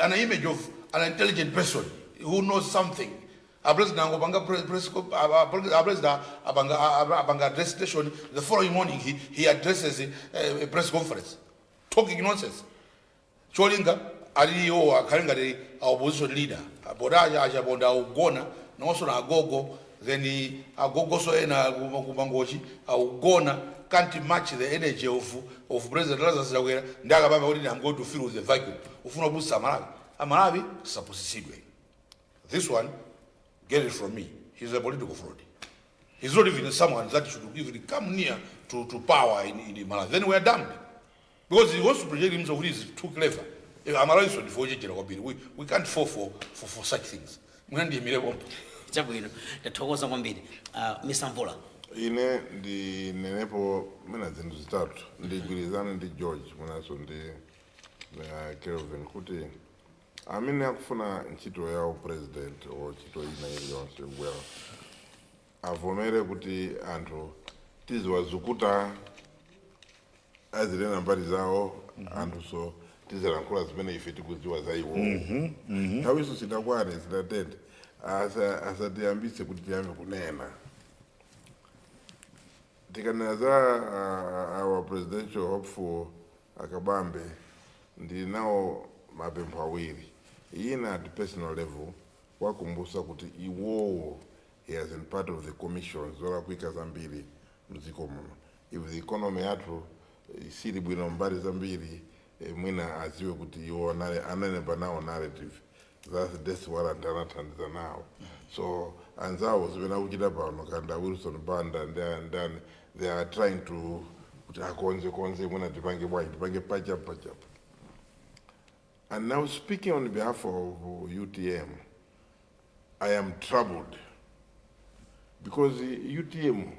B: an image of an intelligent person who knows something. A president angopanga press a president apanga address station, the following morning he addresses a press conference talking nonsense. Cholinga aliyo akhale ngati a opposition leader, pota achaponda akugona nonso na agogo, then agogoso ena kumangochi akugona, can't match the energy of President Lazarus Chakwera ndi Akabambe kuti, "I'm going to fill the vacuum." Ufuna kupusa Amalawi. Amalawi sapusisidwe. This one, get it from me, he's a political fraud. He's not even someone that should even come near to power in Malawi. Then we are damned, because he wants to project himself, he's too clever. Amalawi so ndifo ochenjera kwambiri. We can't fall for such things. Mwina ndiyimire pompo.
A: Chabwino, tathokoza kwambiri. Mr Mvula.
D: Ine ndinenepo mwina zinthu zitatu. Ndigwirizane ndi George, mwinanso ndi Kelvin, kuti Amene akufuna ntchito yawo president or ntchito ina iliyonse kubwera, avomere kuti anthu tiziwazukuta, azinena mbali zawo anthu, so tizilankhula zimene ife tikudziwa za iwo. Nthawiso sidakwane, sidatende, asatiyambise kuti tiyambe kunena. Tikanena za our presidential hopeful Akabambe, ndili nawo mapempho awiri. Ina at personal level, wakumbusa kuti iwowo, he has been part of the commission zolakwika zambiri mdziko muno. If the economy yathu isili bwino mbali zambiri, mwina aziwe kuti iwo analemba nawo narrative za death warrant, anathandiza nawo. So anzawo zimene akuchita pano, kanda Wilson Banda ndani, they are trying to kuti akonze konze, mwina tipange bwanji, tipange patch up, patch up. And now, speaking on behalf of UTM, I am troubled because UTM,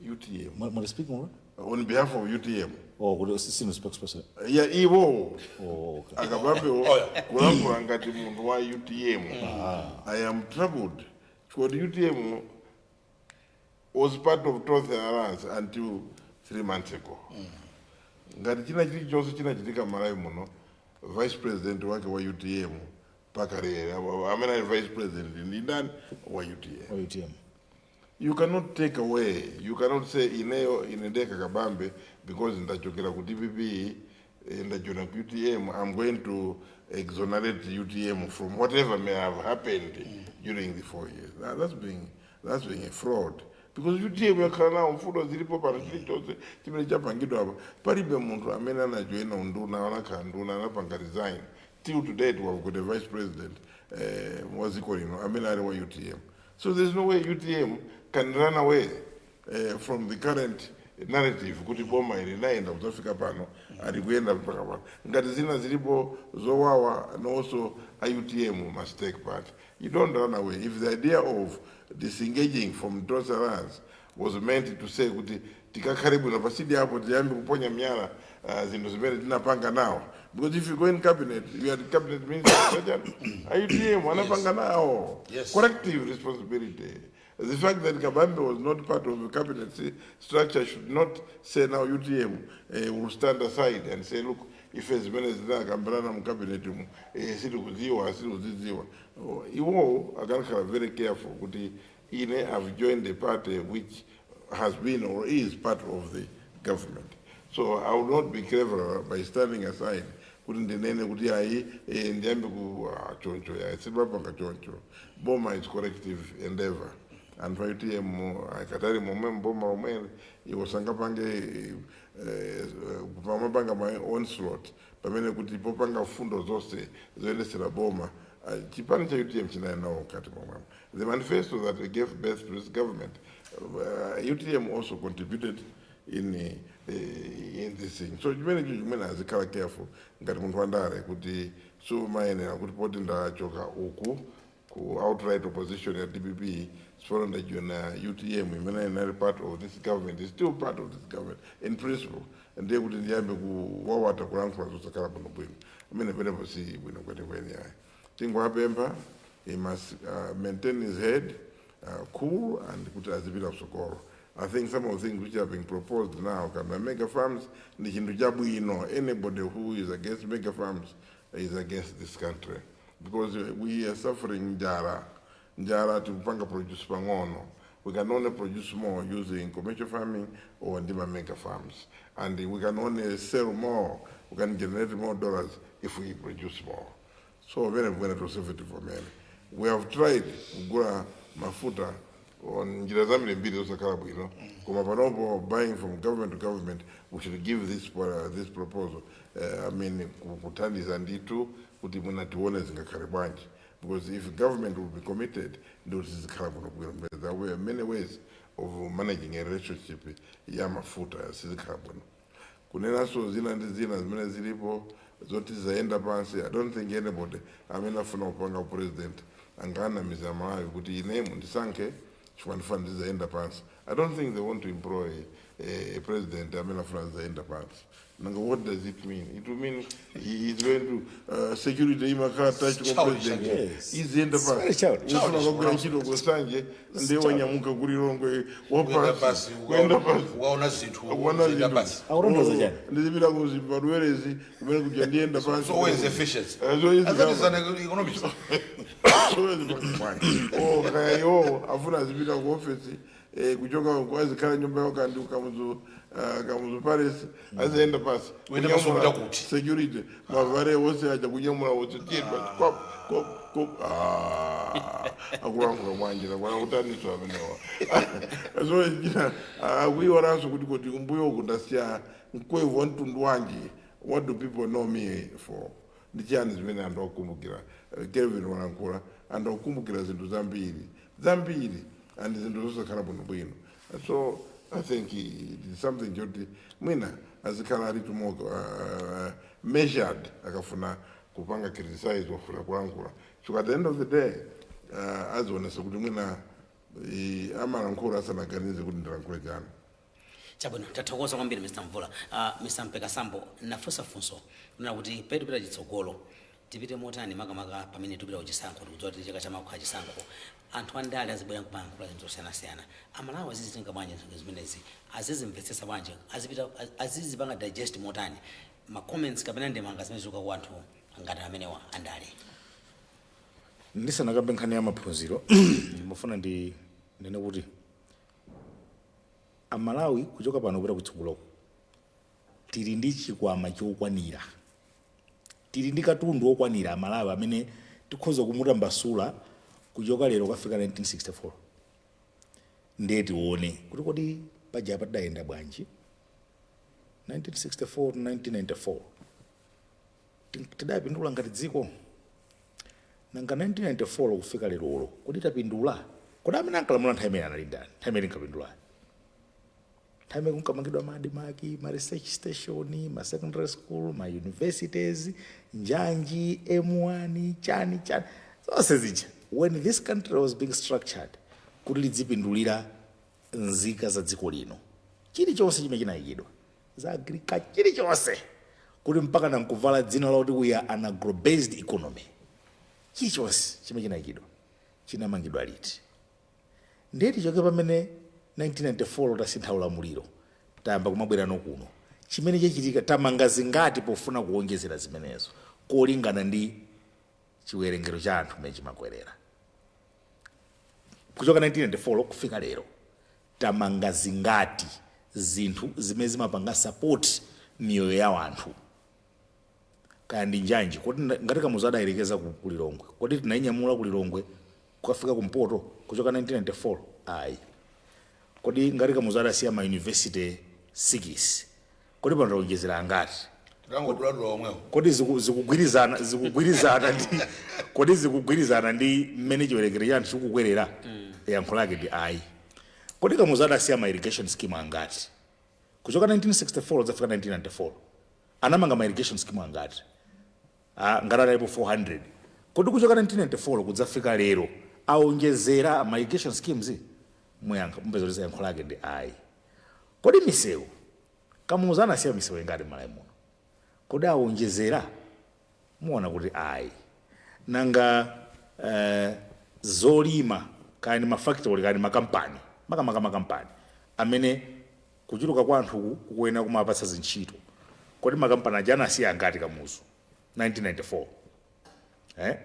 C: Mwati speaking what?
D: On behalf of UTM.
C: Oh, kuti sinu spokesperson?
D: Yeah, iwo
C: Oh, okay.
D: Akabambe kulankhula ngati munthu wa UTM. I am troubled because UTM was part of Tonse Alliance until 3 months ago. Ngati china chilichonse chinachitika m'Malawi muno, vice president wake wa UTM pakalere, amene ali vice president ndi ndani? Wa UTM.
C: Wa UTM.
D: You cannot take away, you cannot say ineyo, ine ndekha Kabambe, because ndachokera ku DPP, ndajoina ku UTM, I'm going to exonerate UTM from whatever may have happened during the 4 years. That's being a fraud, because UTM yakhala nawo. Mfundo zilipo pano, chilichonse chimene chapangidwa apa, palibe munthu amene anajoina unduna, anakhala nduna, anapanga resign. Till today we have got a vice president wa dziko lino amene ali wa UTM. So there's no way UTM can run away from the current narrative kuti boma ili linayenda kudzafika pano, ali kuyenda mpaka pano. Ngati zina zilipo zowawa, and also a UTM must take part. You don't run away. If the idea of disengaging from Tonse Alliance was meant to say kuti tikakhale bwino pasidi apo, tiyambe kuponya miyala zinthu zimene tinapanga nawo, because if you go in cabinet, you are the cabinet minister, a UTM anapanga nawo. Collective responsibility. The fact that Kabambe was not part of the cabinet structure should not say now UTM will stand aside and say, "Look, ife zimene zinakambirana mu cabinet mu sitikudziwa, sitikuzidziwa." Oh, iwo akanakhala very careful kuti ine have joined a party which has been or is part of the government. So I will not be clever by standing aside kuti ndinene kuti ayi, ndiyambe ku choncho yayi, sibapanga choncho. Boma is collective endeavor. Anthu a UTM akatali momwe mboma lomwene, iwo sangapange pamapanga ma onslaught pamene kuti popanga fundo zonse zoyendesera boma, chipani cha UTM chinali nawo mkati momwemo. The manifesto that gave birth to this government, UTM also contributed in this thing. So chimene icho chimene azikhala careful ngati munthu wandale kuti sumayenera kuti poti ndachoka uku ku outright opposition ya DPP, sipano ndajoina UTM imene inali part of this government, is still part of this government in principle, ndiye kuti ndiyambe kuwawata, kulankhula zosakhala bwino bwino amene penepo si bwino kwenikweni ayi. Tingowapempha, he must maintain his head cool and kuti azipita kusokolo. I think some of the things which are being proposed now, kama mega farms, ndi chinthu chabwino. Anybody who is against mega farms is against this country, because we are suffering njala. Njala, tikupanga produce pang'ono. We can only produce more using commercial farming or ndima mega farms, and we can only sell more, we can generate more dollars if we produce more. So very bwino tonsefe tivomere. We have tried kugula mafuta on njira zambiri zosakhala bwino, koma panopo buying from government to government, we should give this proposal, I mean, kuthandiza ndithu kuti mwina tione zingakhale bwanji, because if government will be committed, ndikuti zikhala bwino bwino. But there were many ways of managing a relationship ya mafuta, sizikhala bwino kunenanso zina ndi zina zimene zilipo zoti zayenda pansi. I don't think anybody amene afuna kupanga president anganamiza Malawi kuti ine mundisankhe. Chifukwa ndifuna ndizayenda pansi. I don't think they want to employ a president amene afuna azayenda pansi. Nanga what does it mean? It will mean he is going to security imakhala attached kwa
B: Childish.
D: president.
C: Yes.
D: Iziyenda
C: It's very
D: pansi.
C: childish.
D: Ufuna kugwira ntchito kusanje, ndiye wanyamuka kulilongwe
B: Kuyenda
D: wapansi,
B: pasi,
D: kuyenda pansi,
B: ukaona zinthu,
D: kuona
B: kuyenda
D: zinthu.
B: pasi.
C: Akutondoza chani?
D: Ndizipita kuzipadwerezi kumene kuja ndiyenda pansi.
B: So where is efficiency?
D: So is
B: I thought it's an economist.
D: Oh, kaya iwowo afuna azipita ku office, kuchoka uko azikhala nyumba yawo kandi Kamuzu, Kamuzu Palace, aziyenda pasi.
B: Kuyenda pasi
D: Kunyamula
B: kupita kuti?
D: Security mavare wose aja kunyamula wose, tiye pasi, kwap kwap kwap. Ah, akulankhula mwanjira kwana kutaniso amenewa. So china akuiwaranso kuti kumbuyo uku ndasiya mkwevu wa mtundu wanji? What do people know me for? Ndi chiyani zimene anthu akukumbukira? Kelvin walankhula, anthu akukumbukira zinthu zambiri zambiri and zinthu zosakhala bwinobwino. So I think it is something choti mwina azikhala ali more measured akafuna kupanga criticize, wafuna kulankhula, so at the end of the day azionesa kuti mwina amalankhula asanaganize kuti ndilankhule chani.
A: Chabwino, tathokoza kwambiri, Mr Mvula. Mr Mpekasambo, nafunsa funso kunena kuti petu pita chitsogolo tipite motani, makamaka pamene tipita kuchisankho? Tikudziwa kuti chaka chamakhala chisankho, anthu andale azibwera kumayankhula zinthu zosiyanasiyana. Amalawi azizitenga bwanji zinthu zimenezi? Azizimvetsetsa bwanji? Azipita azizipanga digest motani ma comments kapena ndemanga zimene zikuka ku anthu ngati amenewa andale?
C: Ndisanakambe nkhani ya maphunziro, ndimafuna ndi nene kuti Amalawi kuchoka pano kupita kutsogoloko tili ndi chikwama chokwanira, tili ndi katundu wokwanira Amalawi amene tikhoza kumutambasula kuchoka lero kafika 1964. Ndiye tione kuti kodi paja padayenda bwanji 1964 to 1994? Tidapindula ngati dziko? Nanga 1994 kufika lerolo kodi tapindula? Kodi amene ankalamula nthawi imene anali ndani, nthawi imene inkapindulayo, nthawi imene kunkamangidwa ma ADMARC, ma research station, ma secondary school, ma universities, njanji M1, chani chani zonse zija, when this country was being structured kuti lidzipindulira nzika za dziko lino, chilichonse chimene chinayikidwa za agriculture, chilichonse kuti mpaka nankuvala dzina lakuti we are an agro-based economy, chilichonse chimene chinayikidwa chinamangidwa liti? Ndiye tichoke pamene 1994 tasintha ulamuliro, tayamba kumabwera kuno, chimene chachitika, tamanga zingati pofuna kuwonjezera zimenezo kolingana ndi chiwerengero cha anthu mmene chimakwerera? Kuchoka 1994 kufika lero tamanga zingati zinthu zimene zimapanga support miyoyo ya anthu? Kaya ndi njanji, kodi ngati Kamuzu adayerekeza ku Lilongwe, kodi tinayinyamula ku Lilongwe kukafika kumpoto kuchoka 1994? Ayi. Kodi ngati Kamuzu adasiya ma university 6, kodi pano taonjezera angati?
B: Tikangoduladula omwewo.
C: Kodi zikugwirizana ndi, kodi zikugwirizana ndi mmene chiwerengero cha anthu chikukwerera? Yankho lake ndi ayi. Kodi Kamuzu adasiya ma irrigation scheme angati? Kuchoka 1964 zafika 1994 anamanga ma irrigation scheme angati? Ah, ngati adalipo 400, kodi kuchoka 1994 kudzafika lero aonjezera ma irrigation schemes? Muyankha, mupeza kuti yankho lake ndi ayi. Kodi misewu, Kamuzu anasiya misewu ingati m'Malawi muno? Kodi aonjezera? Muona kuti ayi. Nanga zolima, kaya ni mafactory, kaya ni makampani, makamaka makampani amene kuchuluka kwa anthu kukuyenera kumapatsa zintchito, kodi makampani aja anasiya angati Kamuzu 1994? Eh?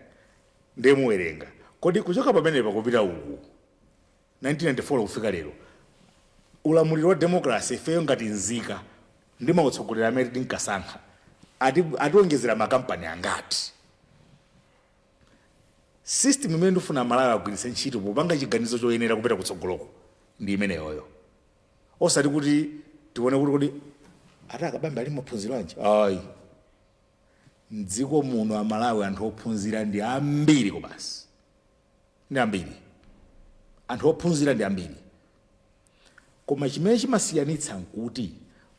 C: Ndiye muwerenga, kodi kuchoka pamenepa kupita uku 1994 kufika lero, ulamuliro wa democracy, ifeyo ngati nzika ndi mautsogoleri amene tinkasankha, atiwonjezera makampani angati? System imene ndifuna Malawi agwiritse ntchito popanga chiganizo choyenera kupita kutsogoloko ndi imeneyoyo, osati kuti tione kuti kodi ati akabambe ali maphunziro anji. Ayi, mdziko muno Amalawi anthu ophunzira ndi ambiri, kobasi ndi ambiri, anthu ophunzira ndi ambiri. Koma chimene chimasiyanitsa nkuti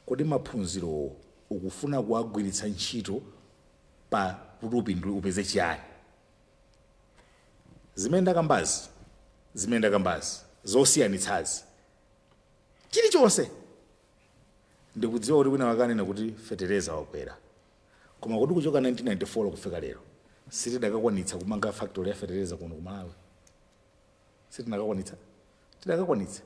C: kodi maphunzirowo ukufuna kuwagwiritsa ntchito pa kuti upindule, upeze chiyani? Zimene ndakambazi Zosiyanitsazi, chilichonse ndikudziwa kuti wina wakanena kuti fetereza wakwera, koma kuti kuchoka 1994 kufika lero sitidakakwanitsa kumanga factory ya fetereza kuno ku Malawi. Sitinakakwanitsa? Tidakakwanitsa.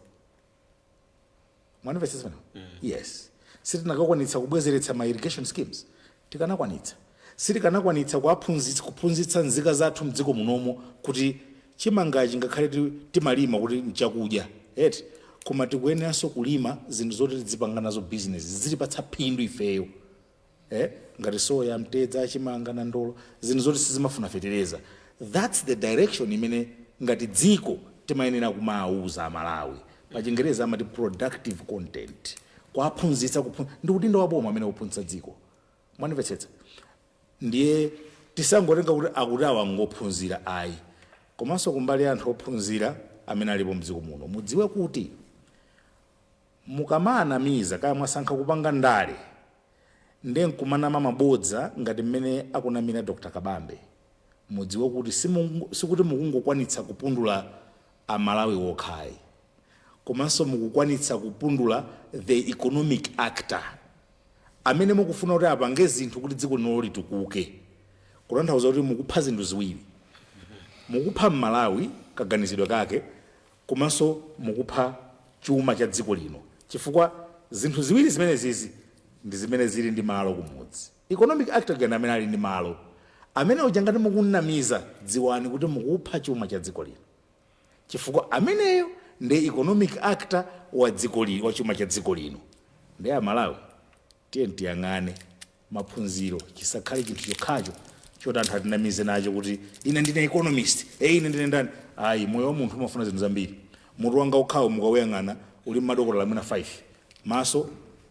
C: Mwanimvetsetsa pano? Yes. Sitinakakwanitsa kubwezeretsa ma irrigation schemes? Tikanakwanitsa. Sitikanakwanitsa kuwaphunzitsa, kuphunzitsa nzika zathu mdziko munomo kuti chimangachi ngakhale timalima kuti nchakudya eti, koma tikuyeneranso kulima zinthu zoti tizipanga nazo business, zizitipatsa phindu ifeyo, ngati soya, mtedza, chimanga na ndolo, zinthu zoti sizimafuna fetereza. That's the direction imene ngati dziko timayenera kumawuza Amalawi. Pa Chingereza amati productive content, kuwaphunzitsa. Ndi udindo wa boma amene kuphunzitsa dziko. Mwanimvetsetsa? Ndiye tisangotenga kuti akuti awa ngophunzira, ayi. Komanso kumbali ya anthu ophunzira amene alipo mdziko muno, mudziwe kuti mukamanamiza, kaya mwasankha kupanga ndale, ndiye nkumanama mabodza ngati mmene akunamira Dr Kabambe, mudziwe kuti sikuti mukungokwanitsa kupundula Amalawi okhayi, komanso mukukwanitsa kupundula the economic actor amene mukufuna kuti apange zinthu kuti dziko lino litukuke. Kutanthauza kuti mukupha zinthu ziwiri: mukupha Mmalawi kaganizidwe kake, komanso mukupha chuma cha dziko lino, chifukwa zinthu ziwiri zimene zizi ndi zimene zili ndi malo kumudzi. Economic actor gani amene ali ndi malo amene uja, ngati mukunamiza, dziwani kuti mukupha chuma cha dziko lino, chifukwa ameneyo ndi economic actor wa dziko lino, wa chuma cha dziko lino. Ndi Amalawi, tiye tiyang'ane maphunziro, chisakhale chinthu chokhacho choti anthu atinamize nacho kuti ine ndine economist, ine ndine ndani. Ayi, moyo wa munthu umafuna zinthu zambiri. Mutu wanga ukhawo mukawuyang'ana uli mmadokotala mwina 5: maso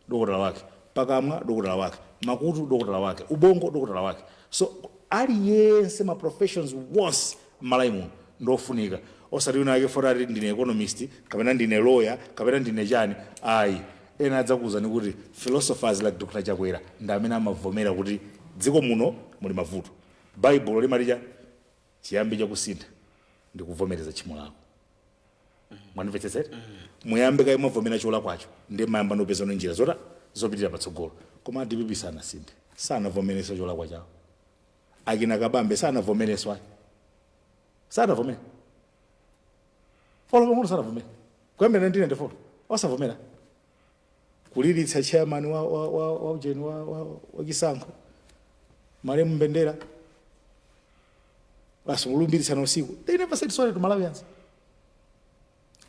C: dokotala wake, pakamwa dokotala wake, makutu dokotala wake, ubongo dokotala wake. So aliyense, ma professions wonse m'Malawi muno ndofunika, osati wina ake foti ati ndine economist kapena ndine lawyer kapena ndine chani, ayi. Ena adzakuwuzani kuti philosophers like Dr Chakwera ndi amene amavomera kuti dziko muno muli mavuto. Baibulo limati chiyambi chakusintha ndi kuvomereza tchimo lako. Mwanimvetsetsera? Muyambe kaye mwavomera cholakwacho, ndiye mayamba nopezano njira zota zopitirira patsogolo. Koma DPP sanasinthe, sanavomereso cholakwa chawo. Akina Kabambe sanavomereso, ayi, sanavomere olo pang'ono, sanavomere kuyambira 1994, osavomera kuliritsa chairman wa ujeni wa chisankho, malemu Mbendera, basi kulumbiritsana usiku. They never said sorry to Malawians.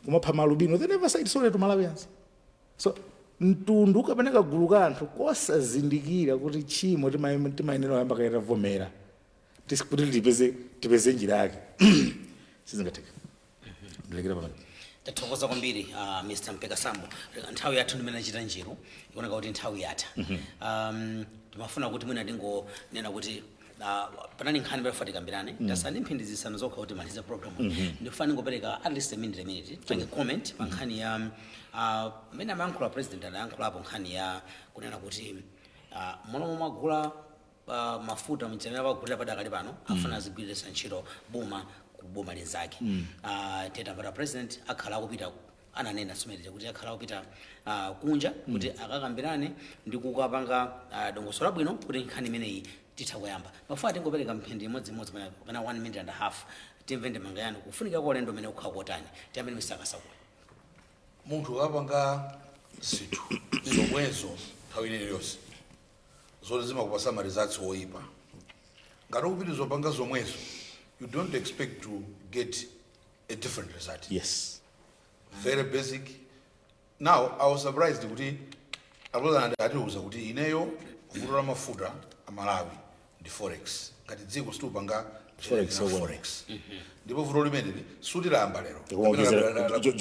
C: Kumapha malubino, they never said sorry to Malawians. So mtundu kapena kagulu ka anthu kosazindikira kuti tchimo timayenera kuyamba kaye tavomera kuti tipeze njira yake, sizingatheka. Ndilekera pamene.
A: Tathokoza kwambiri, Mr Mpeka Sambo. Nthawi yathu ndimene achita njiru, ikuoneka kuti nthawi yatha. Timafuna kuti mwina tingonena kuti panali nkhani palifa tikambirane. Tasala ndi mphindi 5 zokha kuti malize program. Ndikufuna ningopereka at least a minute, a minute pange comment pa nkhani ya mmene amayankhula president. Anayankhulapo nkhani ya kunena kuti momwe mwagula mafuta mchamene apagulira padakali pano, afuna azigwiritsa ntchito boma ku boma linzake. Tetapata president akhala akupita, ananena sumerere kuti akhala akupita kunja kuti akakambirane ndi kukapanga dongosolo labwino kuti nkhani imeneyi titha kuyamba. Mafuta tingopereka mphindi imodzimodzi kapena one minute and a half, timve ndemanga yanu kufunika kwa ulendo umene ukhala kotani. Tiyambe ndi Mr Kasakula.
B: Munthu ukapanga zinthu zomwezo nthawi ineyo yonse zoti zimakupasa ma results oyipa, ngati ukupitiriza kupanga zomwezo, you don't expect to get a different result. Very basic. Now, I was surprised kuti apozana atiuza kuti ineyo vuto la mafuta amalawi ndi forex. Ngati dziko situpanga
C: Forex yokwana.
B: forex, ndipo vuto limeneli sutilamba lero.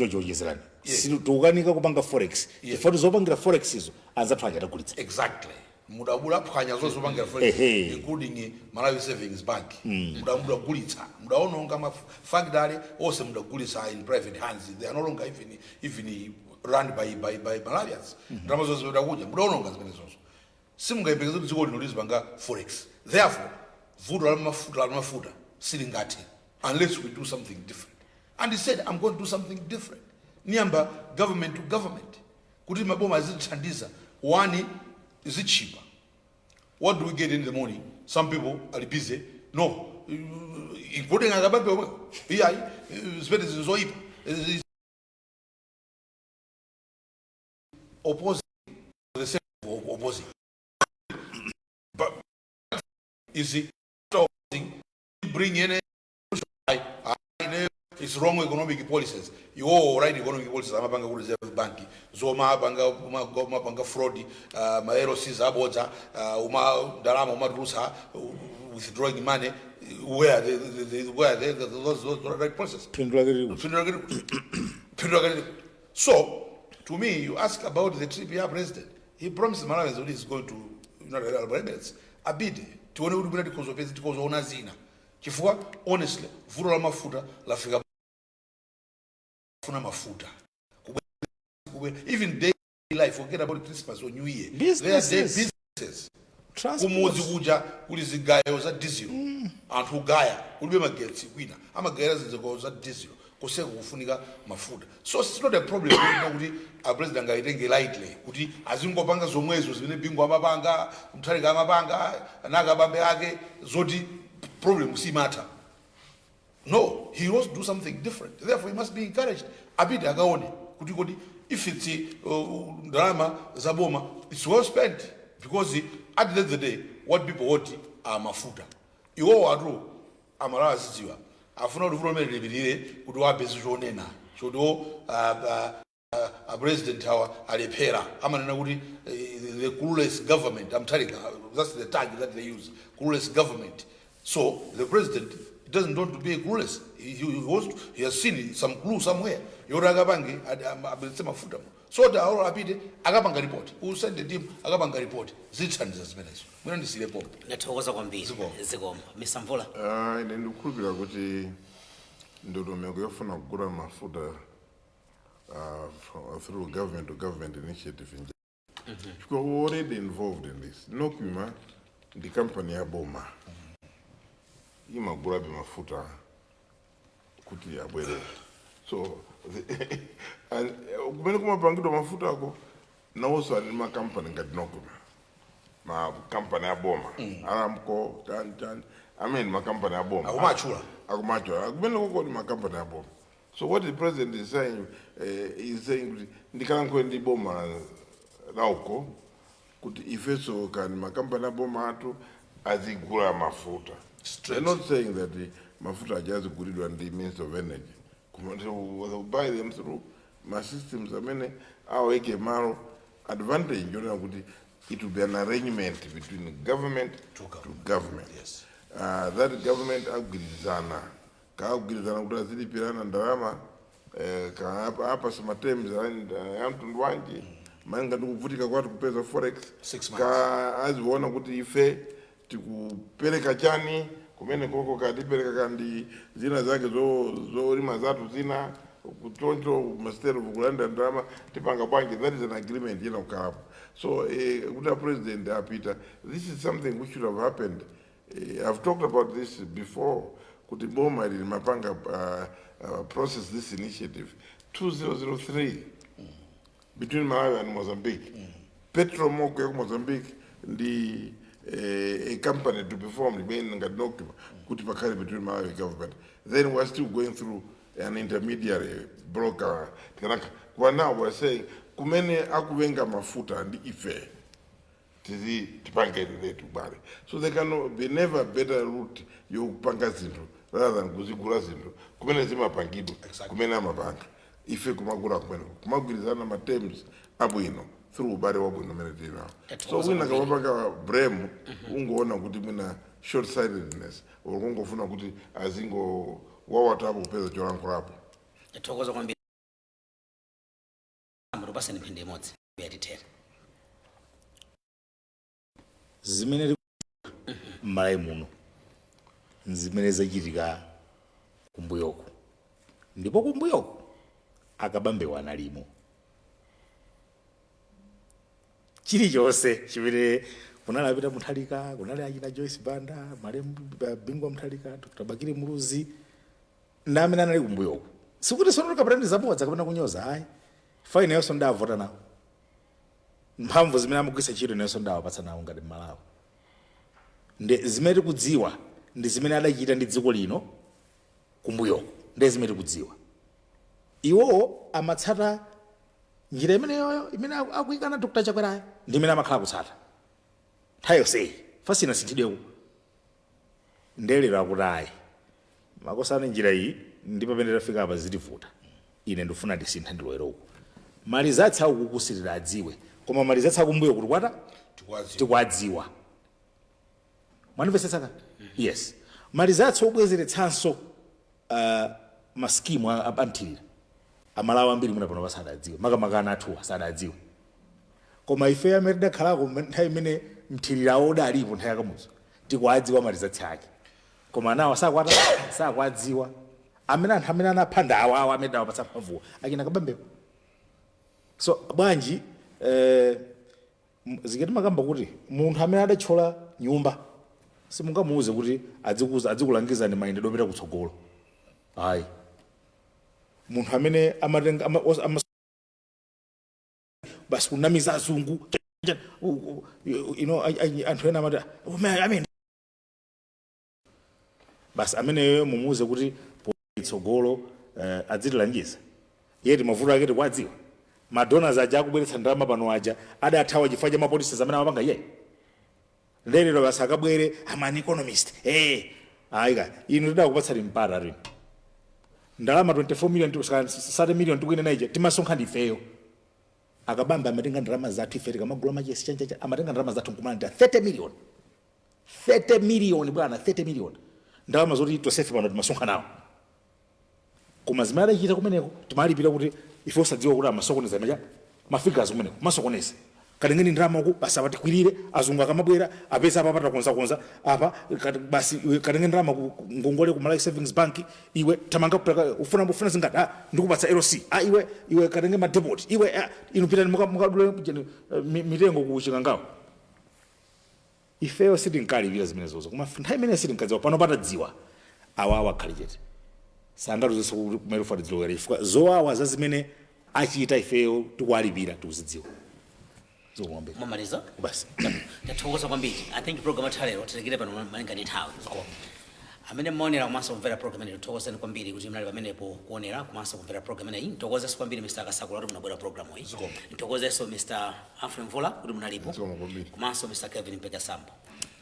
C: Jonjezerani, tikukanika kupanga forex chifukwa zopangira forex izo anzathu aja atagulitsa.
B: Exactly, mudabula phwanya zonse zopangira forex, including Malawi Savings Bank. Mudagulitsa, mudaononga ma factory onse, mudagulitsa in private hands. They are no longer even run by Malawians. Ndalama zonse mudakuja, mudaononga zimene zonso. Simungayembekeze kuti dziko lino lizipanga forex. Therefore, vuto la mafuta silingathe unless we do something different. And he said, "I'm going to do something different. Niyamba government to government kuti maboma azithandiza one zitchipa." What do we get in the morning? Some people are busy, no, including aKabambe omwewo, iyayi, zimene zoyipa, opposing for the sake of opposing. But is it opposing bring any I, it's wrong economic policies? Iwo right economic policies amapanga ku Reserve Bank, zomapanga umapanga fraud, ma LCs abodza, uma ndalama umatulusa, withdrawing money. Where the, those right process?
C: Phindu lake lili kuti?
B: Phindu lake lili kuti? Phindu lake lili kuti? So to me, you ask about the trip ya president. He promised Malawians that he's going to United Arab Emirates. Abide tione kuti bwina tikhozopeza, tikhozoona zina, chifukwa honestly vuto la mafuta lafika funa mafuta even day life, forget about Christmas or New Year. There are day
C: Businesses.
B: Businesses.
C: Transport.
B: Kumudzi kuja kuli zigayo za diesel, anthu ugaya, kulibe magetsi, kwina amagayira zigayo za diesel, koseko kufunika mafuta. So it's not a problem kuti a president angaitenge lightly kuti azingopanga zomwezo zimene Bingu amapanga, Mutharika amapanga, naKabambe ake, zoti problem simatha. No, he wants to do something different. Therefore, he must be encouraged. Apite akaone kuti if it's ndalama zaboma, it's well spent, because at the end of the day, what people want are mafuta. Iwowo atu Amalawi azidziwa afuna kuti vuto limene lipitire kuti wapeze chonena choti o a president awa alephera. Amanena kuti the clueless government, aMutharika, that's the tag that they use, clueless government. So the president doesn't want to be clueless. He has seen some clue somewhere yoti akapange abweretse mafuta mo, so that awo apite akapanga report. We send the team, akapanga report, zithandiza zimenezo. Mwina ndisire pompo.
A: Ndathokoza kwambiri.
B: Zikomo.
A: Zikomo. Mr Mvula.
D: Ah, ine ndikukhulupirira kuti ndondomeko yofuna kugula mafuta through government to government initiative in, because we're already involved in this. NOCMA ndi company ya boma, imagulabe mafuta kuti abwere. So and kumene kumapangidwa mafuta ako nawonso ali makampani ngati NOCMA, makampani aboma, Aramco, chani chani, I mean, makampani aboma.
B: Akumatchula.
D: Akumatchula kumene koko ni makampani aboma. So what the president is saying, is saying kuti ndikalankhule ndi boma lauko kuti ifenso kani makampani aboma athu azigula mafuta.
B: Straight.
D: They're not saying that the mafuta aja azigulidwa ndi Minister of Energy. Koma they will buy them through ma systems amene aweke malo. Advantage njonena kuti it will be an arrangement between government
B: to
D: to
B: government.
D: Government.
B: Yes.
D: That government agwirizana, kaagwirizana kuti azilipirana ndalama, ka apa sama terms ya mtundu wanji, malinga ndikuvutika kwati kupeza forex.
B: 6 months.
D: Ka aziona kuti ife tikupereka chani kumene koko, katipereka kandi zina zake zolima zathu zina kuchoncho, instead of kulanda ndalama tipanga bwanji. That is an agreement ina kukhalapo. So kuti a president apita, this is something which should have happened. I've talked about this before kuti boma ili limapanga process this initiative 2003 between Malawi and Mozambique. Petromoc ya ku Mozambique ndi a company to be formed imene ngati NOCMA kuti pakhale between Malawi government. Then we're still going through an intermediary broker. Tikanaka. Kwa now we're saying kumene akuvenga mafuta ndi ife tizi tipange letu bale. So there can be never better route yokupanga zinthu rather than kuzigula zinthu kumene zimapangidwa. Kumene amapanga, ife kumagula kumene, kumagwirizana ma terms abwino through ubale wabwino umene tili nawo. So
A: Tathokoza
D: wina
A: kwambiri.
D: kamapanga blame, ungoona kuti mwina short sightedness or kungofuna kuti azingo wawatapo kupeza cholankhulapo.
A: Tathokoza kwambiri. Tupaseni mphindi imodzi yatithere.
C: Zimene m'Malawi muno zimene zachitika kumbuyoku, ndipo kumbuyoku aKabambewa analimo. Chilichonse chimene kunali apita Mutharika, kunali achina Joyce Banda, malemu Bingu Mutharika, Dr Bakili Muluzi ndi amene anali kumbuyoku. Sikuti sono kapena ndi zabodza kapena kunyoza, ayi. Fa ineyonso ndavota nawo, mphamvu zimene amagwisa ntchito ineyonso ndawapatsa nawo ngati Mmalawi. Ndi zimene tikudziwa ndi zimene adachita ndi dziko lino kumbuyoko, ndi zimene tikudziwa. Iwowo amatsata njira imeneyoyo imene akuyikana Dr. Chakwerayo, ndi imene amakhala kutsata nthawi yonseyi, fasina sinthidweko. Ndelero akuti ayi, makosana, njira iyi ndi pamene tafika apa zitivuta, ine ndifuna ndisintha, ndilowere uku. Ma results akukukusirira adziwe, koma ma results akumbuyo kuti kwata
B: Tikwadziwa.
C: Tikwadziwa, mwanimvetsetsaka? Yes, ma results obwezeretsanso ma scheme amthirira, Amalawi ambiri muna pano pasadadziwe, makamaka ana athuwa sadadziwe. Koma ife amene tidakhalako nthawi imene mthirirawo udalipo, nthawi yakamuzo, tikwadziwa ma results ake, koma anawa sakwata sakwadziwa. Amene anthu amene anapha ndawawa amene dawapatsa mphamvuwo, akina Kabambewo. So bwanji zikati makamba kuti munthu amene adathyola nyumba simungamuuze kuti adzikulangizani mayendedwe opita kutsogolo, ayi. Munthu amene amatenga basi kunamiza azungu, anthu ena amati, "Oh, man, I mean," basi ameneyo mumuuze kuti tsogolo adzitilangiza yeti mavuto ake tikwadziwa. Ma donors aja akubweretsa ndalama pano aja adathawa chifukwa cha ma policies amene amapanga iye. Lero basi akabwere, "I'm an economist." Ayika inu tidakupatsani mpata tino, ndalama 24 million, 30 million tikunena ija timasonkha ndifeyo. Akabambe amatenga ndalama zathu ife tikamagula machesi chanchacha, amatenga ndalama zathu nkumalandira 30 million, 30 million bwana, 30 million, ndalama zoti tosefe pano timasonkha nawo. Koma zimene adachita kumeneko, timalipira kuti ife osadziwa kuti amasokoneza macha ma figures kumeneko, masokoneza katengeni ndalama uku basi apatikwirire, azungu akamabwera apeza apa patakonzakonza apa basi iwe katenge ndalama ngongole ku Malawi Savings Bank, iwe tamanga ufuna zingati? Ah, ndikupatsa LC. Ah, iwe katenge ma depot, iwe, ah, inu pitani mukadule mitengo ku Chikangawa. Ifeyo sitinkalipira zimenezozo, koma nthawi imene sitinkadziwa. Pano patadziwa, awawa akhale chete, sangatiuzenso kuti kumene kufa tidzilowera, chifukwa zowawa za zimene achita ifeyo tikuwalipira tikuzidziwa. Zikukwambiri.
A: Mwamaliza?
C: Basi.
A: Tathokoza kwambiri. I think program yathu lero tilekere pano malinga ndi nthawi. Amene mmaonera komanso kumvera program imeneyi, tithokozeni kwambiri kuti munali pamenepo kuonera komanso kumvera program imeneyi. Nthokozenso kwambiri Mr. Kasakula kuti munabwera program iyi. Nthokozenso Mr. Humphrey Mvula kuti munalipo.
D: Zikomo kwambiri.
A: Komanso Mr. Kevin Mpekasambo.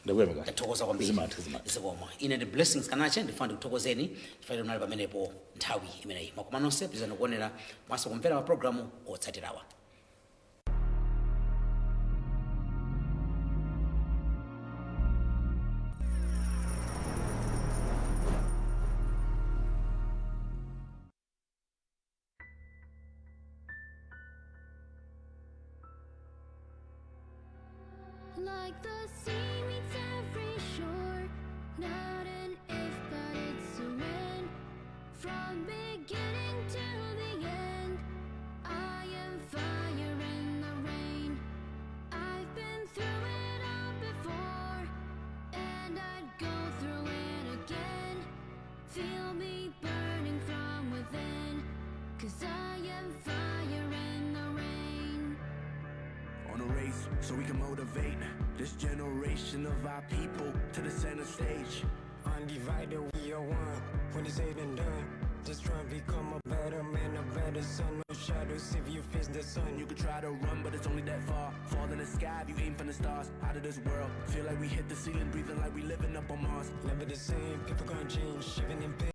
C: Ndakuyamika.
A: Tathokoza kwambiri.
C: Zimatha, zimatha.
A: Zikomo. Ine ndi Blessings Kanache, ndifuna ndikuthokozeni chifukwa munali pamenepo nthawi imeneyi. Makoma nonse, pitirizani kuonera komanso kumvera mapulogalamu otsatirawa.
E: Like the sea meets every shore, not an if, but it's a when. From beginning to the end, I am fire in the rain. I've been through it all before, and I'd go through it again. Feel me burning from within, 'cause I am fire in the rain.
F: On a race so we can motivate this generation of our people to the center stage.
G: Undivided, we are one. When it's said and done, just try and become a better man, a better son. No shadows if you face the sun.
F: You could try to run, but it's only that far. Fall in the sky if you aim for the stars. Out of this world, feel like we hit the ceiling, breathing like we living up on Mars.
G: Never the same, people gonna change, even in pain.